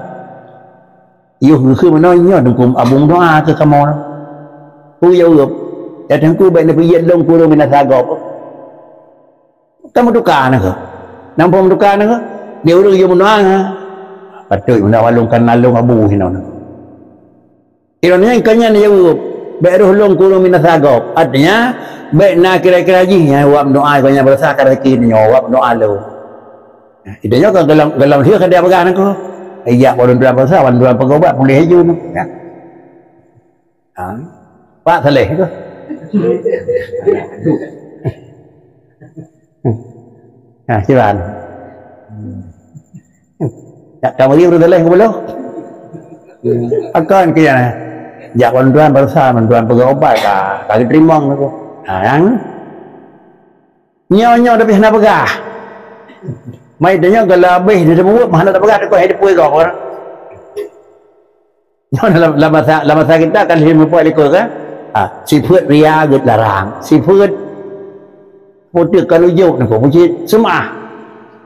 Yoh geukheun meunoe nyoe teungku, Abu meudoá keu kamoe. Peue jaweueb? Ya teungku, bék neupeujeuet lôn keu ureuëng binasa gob. Ka meutuka nangku. Nang peue meutuka nangku? Di ureuëng jeuet meudoá. Patut meudoá lôn kan na lôn Abu hinoe nangku. Droeneuh nyan ka nyan jaweueb, "Bék roh lôn keu ureuëng binasa gob." Artinya, bék na kira-kira jih nyan, "Wak meudoá keu nyan beurasa ka rezeki nyoe, wak meudoá lôn." Itu nyoe ka gohlom, gohlom lheueh ka dia peugah nangku. "Ijak bak lôn tuan beurasa, bak lôn tuan peugobat, puléh laju nyoe." Ya. Ha. Pak Saleh tu. Ha, siban. Tak tahu lagi ureuëng saleh ke belum? Akan ke ya. Jak bantuan berusaha, bantuan peugah ubat ka, ka diterima aku. Ha, yang nyoe-nyoe tapi hana peugah. Mai tanya kalau habis dia sebut, mana tak peugah, tak peugah, dia peugah orang. Nyoe lam, lam basa, lam basa kita kan lheueh muphom likot kan? Ha, sifeuet ria geularang. Sifeuet putéh kan ujok nangku, puji seumah.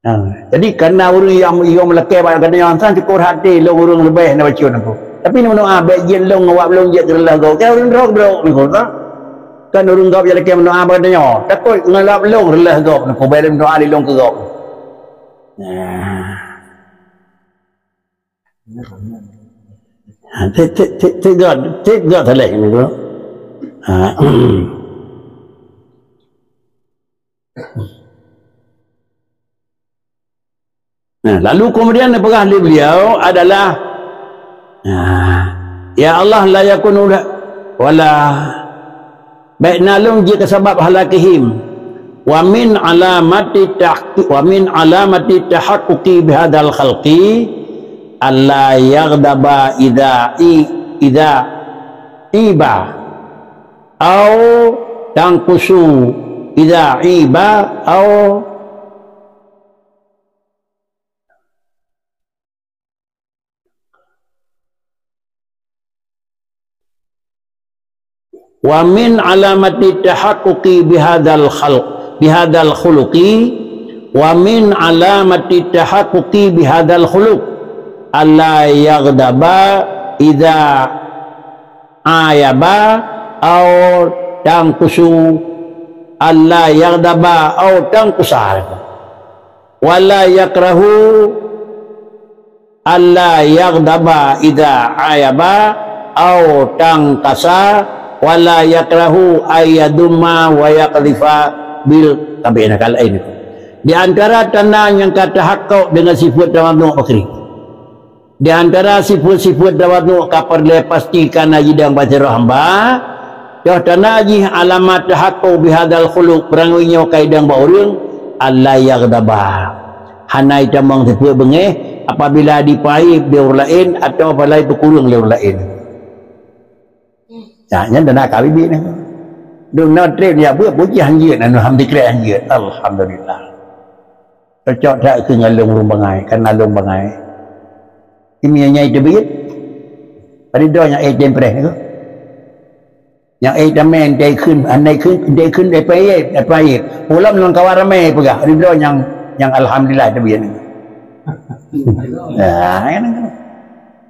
Ha, jadi kana ureuëng nyang, nyang meulakée bak gata nyoe, sang syukur hati lôn ureuëng leubeh na bacut aku. Tapi ni meudoá bék jeuet lôn ngon wab lôn jeuet keu reulah gob. Kan ureuëng droe brok ni ko, ha? Kan ureuëng gob nyang lakée meudoá bak gata nyoe. Takot ngon wab lôn reulah gob ni ko, bék lôn doá lé lôn keu gob. Nah. Ha, cit, cit, cit, cit göt, cit göt saléh ni ko. Ha. Nah, lalu kemudian yang peugah lé beliau adalah, nah, "Ya Allah, la yakunu la-, wala, baik nalung jika sabab halakihim. Wa min alamati tahqi-, wa min alamati tahaqquqi bihadzal khalqi alla yaghdaba idza i-, idza iba, au tanqusu idza iba, au wa min alamati tahaqquqi bihadzal khalq, bihadzal khuluqi, wa min alamati tahaqquqi bihadzal khuluq alla yaghdaba idza ayaba au tanqusu, alla yaghdaba au tanqusa, wala yakrahu alla yaghdaba idza ayaba au tanqasa, wala yakrahu ayyadumma wa yaqdhifa bil kabina kal ain." Di antara tanda nyang ka tahakok dengan sifat tawaduk bakri. Di antara sifat-sifat tawaduk ka peureulée pasti kana jidang bak sidroe hamba, yoh tanda jih alamat tahakok bihadzal khuluq, peurangui nyoe ka idang bak ureuëng, alla yaghdaba. Hana itamong sifat beungéh apabila dipaib lé ureuëng laén atawa apabila ipeukureueng lé ureuëng laén. Ya, nyan dah nak ka bibit ni. Dum na treb ya buet puji hanjeuet, anu alhamdulillah hanjeuet. Alhamdulillah. Cocok that keu ngon lôn ureuëng bangai, kan lôn bangai. Ini nyai teubiet. Pada droe nyang eh tempreh ni. Nyang eh tamé ndai kheun, andai kheun, ndai kheun, ndai payet, ndai payet. Ulôn ngon kawan ramé peugah. Pada droe nyang, nyang alhamdulillah teubiet ni. Ya, kan.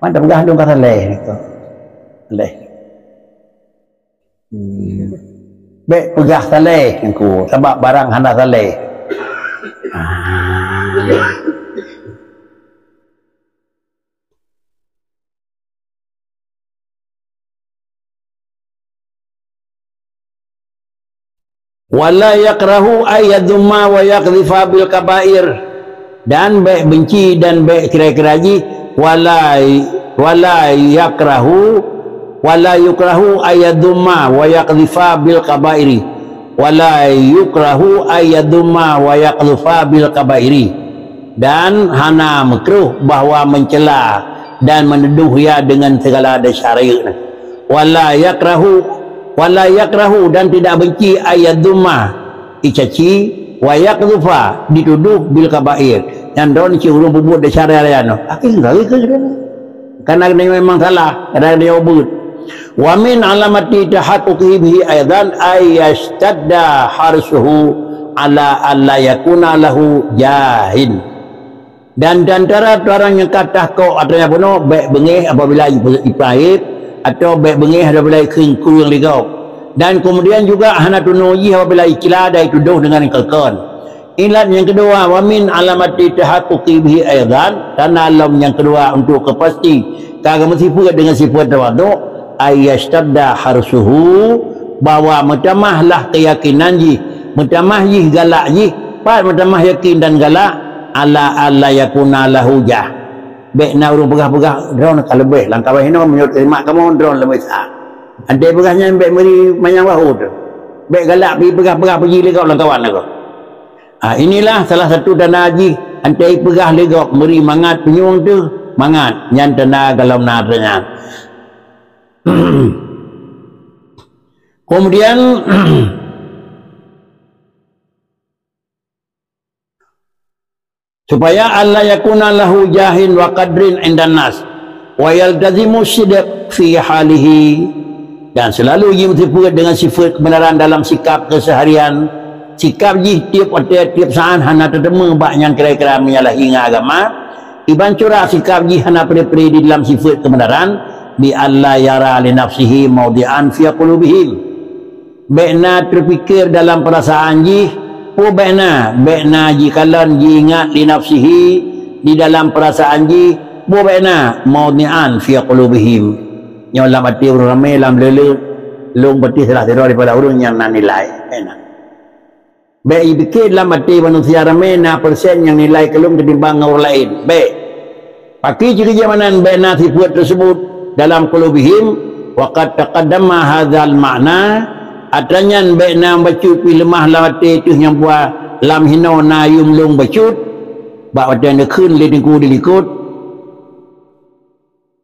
Mantap peugah lôn ka saleh ni ko. Saleh. Hmm. Bék peugah saleh engku, sabab barang hana saleh. Ah. Wala yakrahu ay yadhumma wa yaqdhifa bil kabair. Dan bék benci dan bék kira-kira jih, wala, wala yakrahu, wala yukrahu ay yadhumma wa yaqdhifa bil kabairi. Wala yukrahu ay yadhumma wa yaqdhifa bil kabairi. Dan hana makruh bahwa mencela dan menuduh ia dengan segala desya rayeuk. Wala yakrahu, wala yakrahu dan tidak benci ay yadhumma, icaci, wa yaqdhifa, dituduh, bil kabair. Nyan droe cit ureuëng peubuet desya raya-raya nyoe. Akhé gari keu dia. Kadang dia memang salah, kadang dia ubit. Wa min alamati tahaqquqihi bihi aidan ay yashtadda harsuhu ala alla yakuna lahu jahin. Dan di antara barang nyang ka tahakok atau nyang bunoe, bék beungéh apabila ipaib, atau bék beungéh apabila ikheun kureueng lé gob. Dan kemudian juga hana tunoe jih apabila icela dan itudoh dengan keukon. Ilat nyang keudua, wa min alamati tahaqquqi bihi aidan, tanda lom nyang keudua untuk keupasti ka geumeusipeue dengan sifat tawaduk, ay yashtadda harsuhu, bahwa meutamahlah keuyakinan jih, meutamah jih galak jih, pat meutamah yakin dan galak, ala alla yakuna lahu jah. Bék na ureuëng peugah-peugah droeneuh ka leubeh lam kawan inoe, meunyoe teurimong kamoe droeneuh leubeh sa. Andai peugah nyan bék meuri manyang bahô teuh. Bék galak pi peugah-peugah puji lé gob lam kawan lagée. Ah, inilah salah satu tanda jih, andai peugah lé gob meuri mangat peunyueng teuh, mangat nyan tanda golom na nyan. Kemudian, supaya alla yakuna lahu jahin wa qadrin indan nas, wa yaltazimu sidq fi halihi, dan selalu jimeuteupeuet dengan sifat kebenaran dalam sikap keseharian. Sikap jih tiep watée, tiep saát hana teuteumé bak nyang kira-kira menyalahi ngon agama. Iban curak sikap jih hana pre-pre di dalam sifat kebenaran, bi alla yara li nafsihi maudi'an fi qulubihim. Bék na teupikir dalam peurasaan jih, peue bék na, bék na jikalon jiingat li nafsihi di dalam peurasaan jih, peue bék na, maudi'an fi qulubihim. Nyoe lam até ureuëng ramé lam leuleu, lôn peuti salah sidroe daripada ureuëng nyang na nilai. Bék na. Bék jipike lam até manusia ramé na persen nyang nilai keu lôn keutimbang ngon ureuëng laén. Bék. Pakri ciri jih meunan bék na sifeuet teusebut dalam qulubihim, wa qad taqaddama hadzal ma'na, atra nyan bék na bacut pih leumah lam até teuh nyang buah lam hinoe na yum lôn bacut, bak watée neukheun lé Teungku di likot.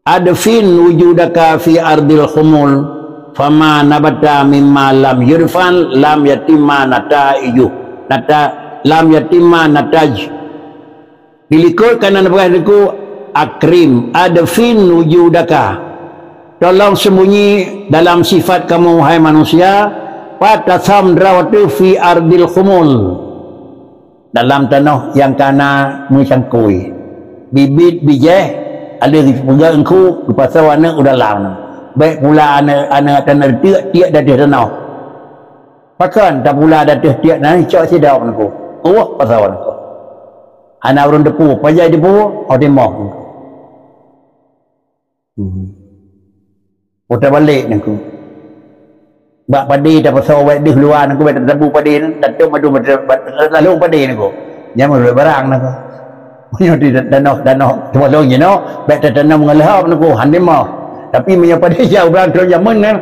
Adfin wujudaka fi ardil khumul, fama nabata mimma lam yudfan lam yatimma nataijuh. Nata-, lam yatimma nataj. Di likot ka na neupeugah Teungku, akrim, adfin wujudaka. Tolong sembunyi dalam sifat kamu, wahai manusia, pat tasam droe teuh fi ardil khumul. Dalam tanoh nyang ka na meucangkôi. Bibit bijéh, ada geupeugah Teungku, geupasoe aneuëk u dalam. Bék pula aneuëk, aneuëk tanoh tiek-tiek di ateueh tanoh. Pakon tapula di ateueh tiek na, cok sidroe Teungku. Uwah pasoe Teungku. Hana ureuëng teupeu, pajan teupeu, oh timoh Teungku. Hmm. Putar balek Teungku. Bak padé tapasoe wék deuh luwa Teungku, bék tatabu padé, tatum adu lalu padé Teungku. Nyan meureuek barang Teungku. Meunyoe di tanoh, tanoh, teuma lôn jinoe, bék tatanom ngon leuhop Teungku, han timoh. Tapi meunyoe padé jak u blang troh jameun kan.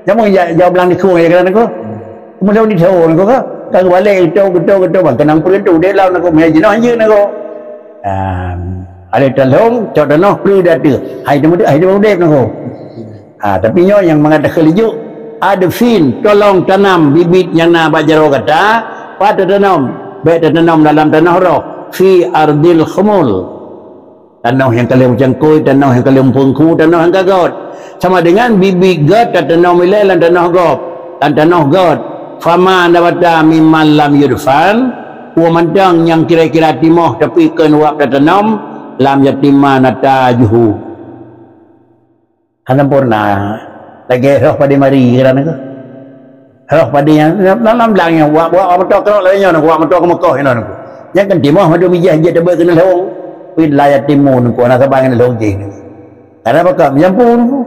Jameun jak, jak u blang dikhueng ya kan Teungku. Meulôn di tho Teungku ka. Ka geubalek geuto, geuto, geuto, bang keunong peureutu deh lom Teungku, meunyoe jinoe hanjeuet Teungku. Ah, ada talhong, cok tanoh, peue di ateueh. Hai teuma, hai teuma udeb Teungku. Ha, tapi nyoe nyang mangat takheun laju, adfin, tolong tanam bibit nyang na bak jaroe gata, pat tatanom, bék tatanom dalam tanoh roh, fi ardil khumul. Tanoh nyang ka lheueh meucangkôi, tanoh nyang ka lheueh meupeungku, tanoh nyang ka göt. Sama dengan bibit göt tatanom ilée lam tanoh gob, lam tanoh göt. Fama nabata mimman lam yudfan, peue mantong nyang kira-kira timoh tapi kon wab tatanom, lam yatimma natajuhu. Hana sempurna. Lagée roh padé mari, kira Teungku. Roh padé nyang lam, lam blang nyan, wak, wak, wak moto keurok lagée nyoe Teungku, wak moto keu Meukah nyoe Teungku. Nyang kan timoh madu mijih jeuet teubeue keuneulhong. Tapi la yatimmu Teungku, hana saban keuneulhong jih Teungku. Karena pakon? Meujampu Teungku.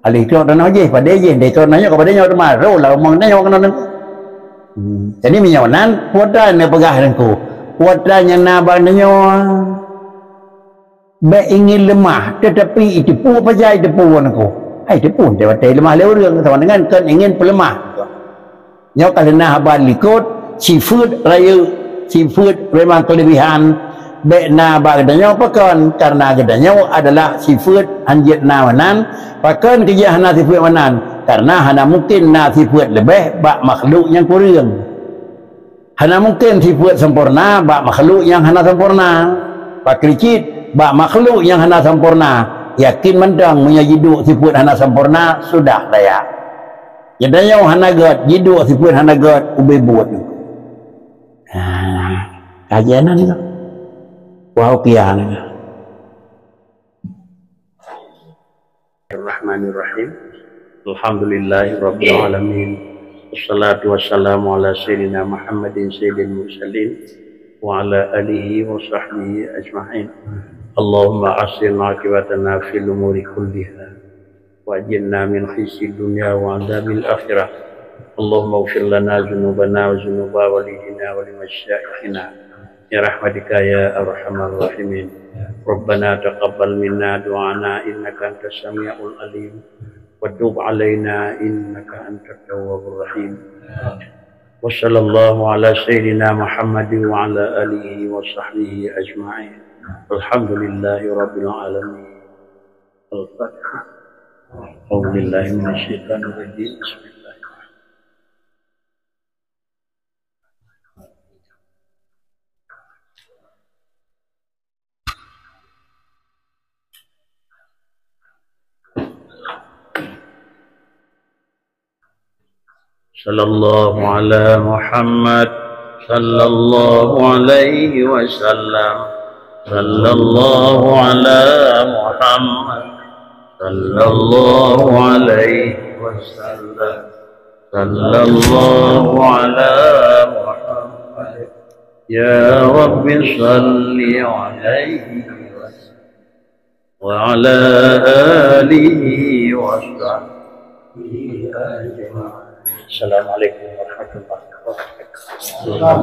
Alih trok tanoh jih, padé jih, deh trok nyoe ka padé nyoe teuma, roh lam rumoh nyoe keunoe Teungku. Hmm. Jadi meunyoe nan, peue atra neupeugah Teungku. Peue atra nyang na bak nyoe. Bék ingin leumah, teutapi iteupeue pajan iteupeue Teungku. Hai teupeue, watée leumah lé ureuëng, sama dengan kon ingin peuleumah. Nyoe ka lheueh na haba likot, sifeuet rayeuk, sifeuet memang keulebihan. Bék na bak geutanyoe pakon, karena geutanyoe adalah sifeuet hanjeuet na meunan. Pakon keujih hana sifeuet meunan? Karena hana mungken na sifeuet leubeh bak makhluk nyang kureueng. Hana mungken sifeuet sempurna bak makhluk nyang hana sempurna. Pakri cit bak makhluk nyang hana sempurna, yakin mantong meunyoe jiduek sifeuet hana sempurna, sudah layak. Geutanyoe hana göt, jiduek sifeuet hana göt, ubé buet. Ha, kajian nyan tu. Wah, ukian nyan. Bismillahirrahmanirrahim. Alhamdulillahirabbil alamin. Wassalatu wassalamu ala sayyidina Muhammadin sayyidil mursalin wa ala alihi wa sahbihi ajma'in. Allahumma ahsin aqibatana fil umuri kulliha wa ajirna min khizyid dunya wa adzabil akhirah. Allahumma ighfir lana dzunubana wa dzunuba walidina wa limasyaikhina. Ya rahmatika ya arhamar rahimin. ربنا تقبل منا دعاءنا إنك أنت السميع العليم وتب علينا إنك أنت التواب الرحيم. وصلى الله على سيدنا محمد وعلى آله وصحبه أجمعين. الحمد لله رب العالمين. الفاتحة. أعوذ بالله من الشيطان الرجيم. بسم الله الرحمن الرحيم. صلى الله على محمد، صلى الله عليه وسلم، صلى الله على محمد، صلى الله عليه وسلم، صلى الله على محمد. يا رب صل عليه وسلم وعلى آله وصحبه أجمعين. السلام عليكم ورحمة الله وبركاته.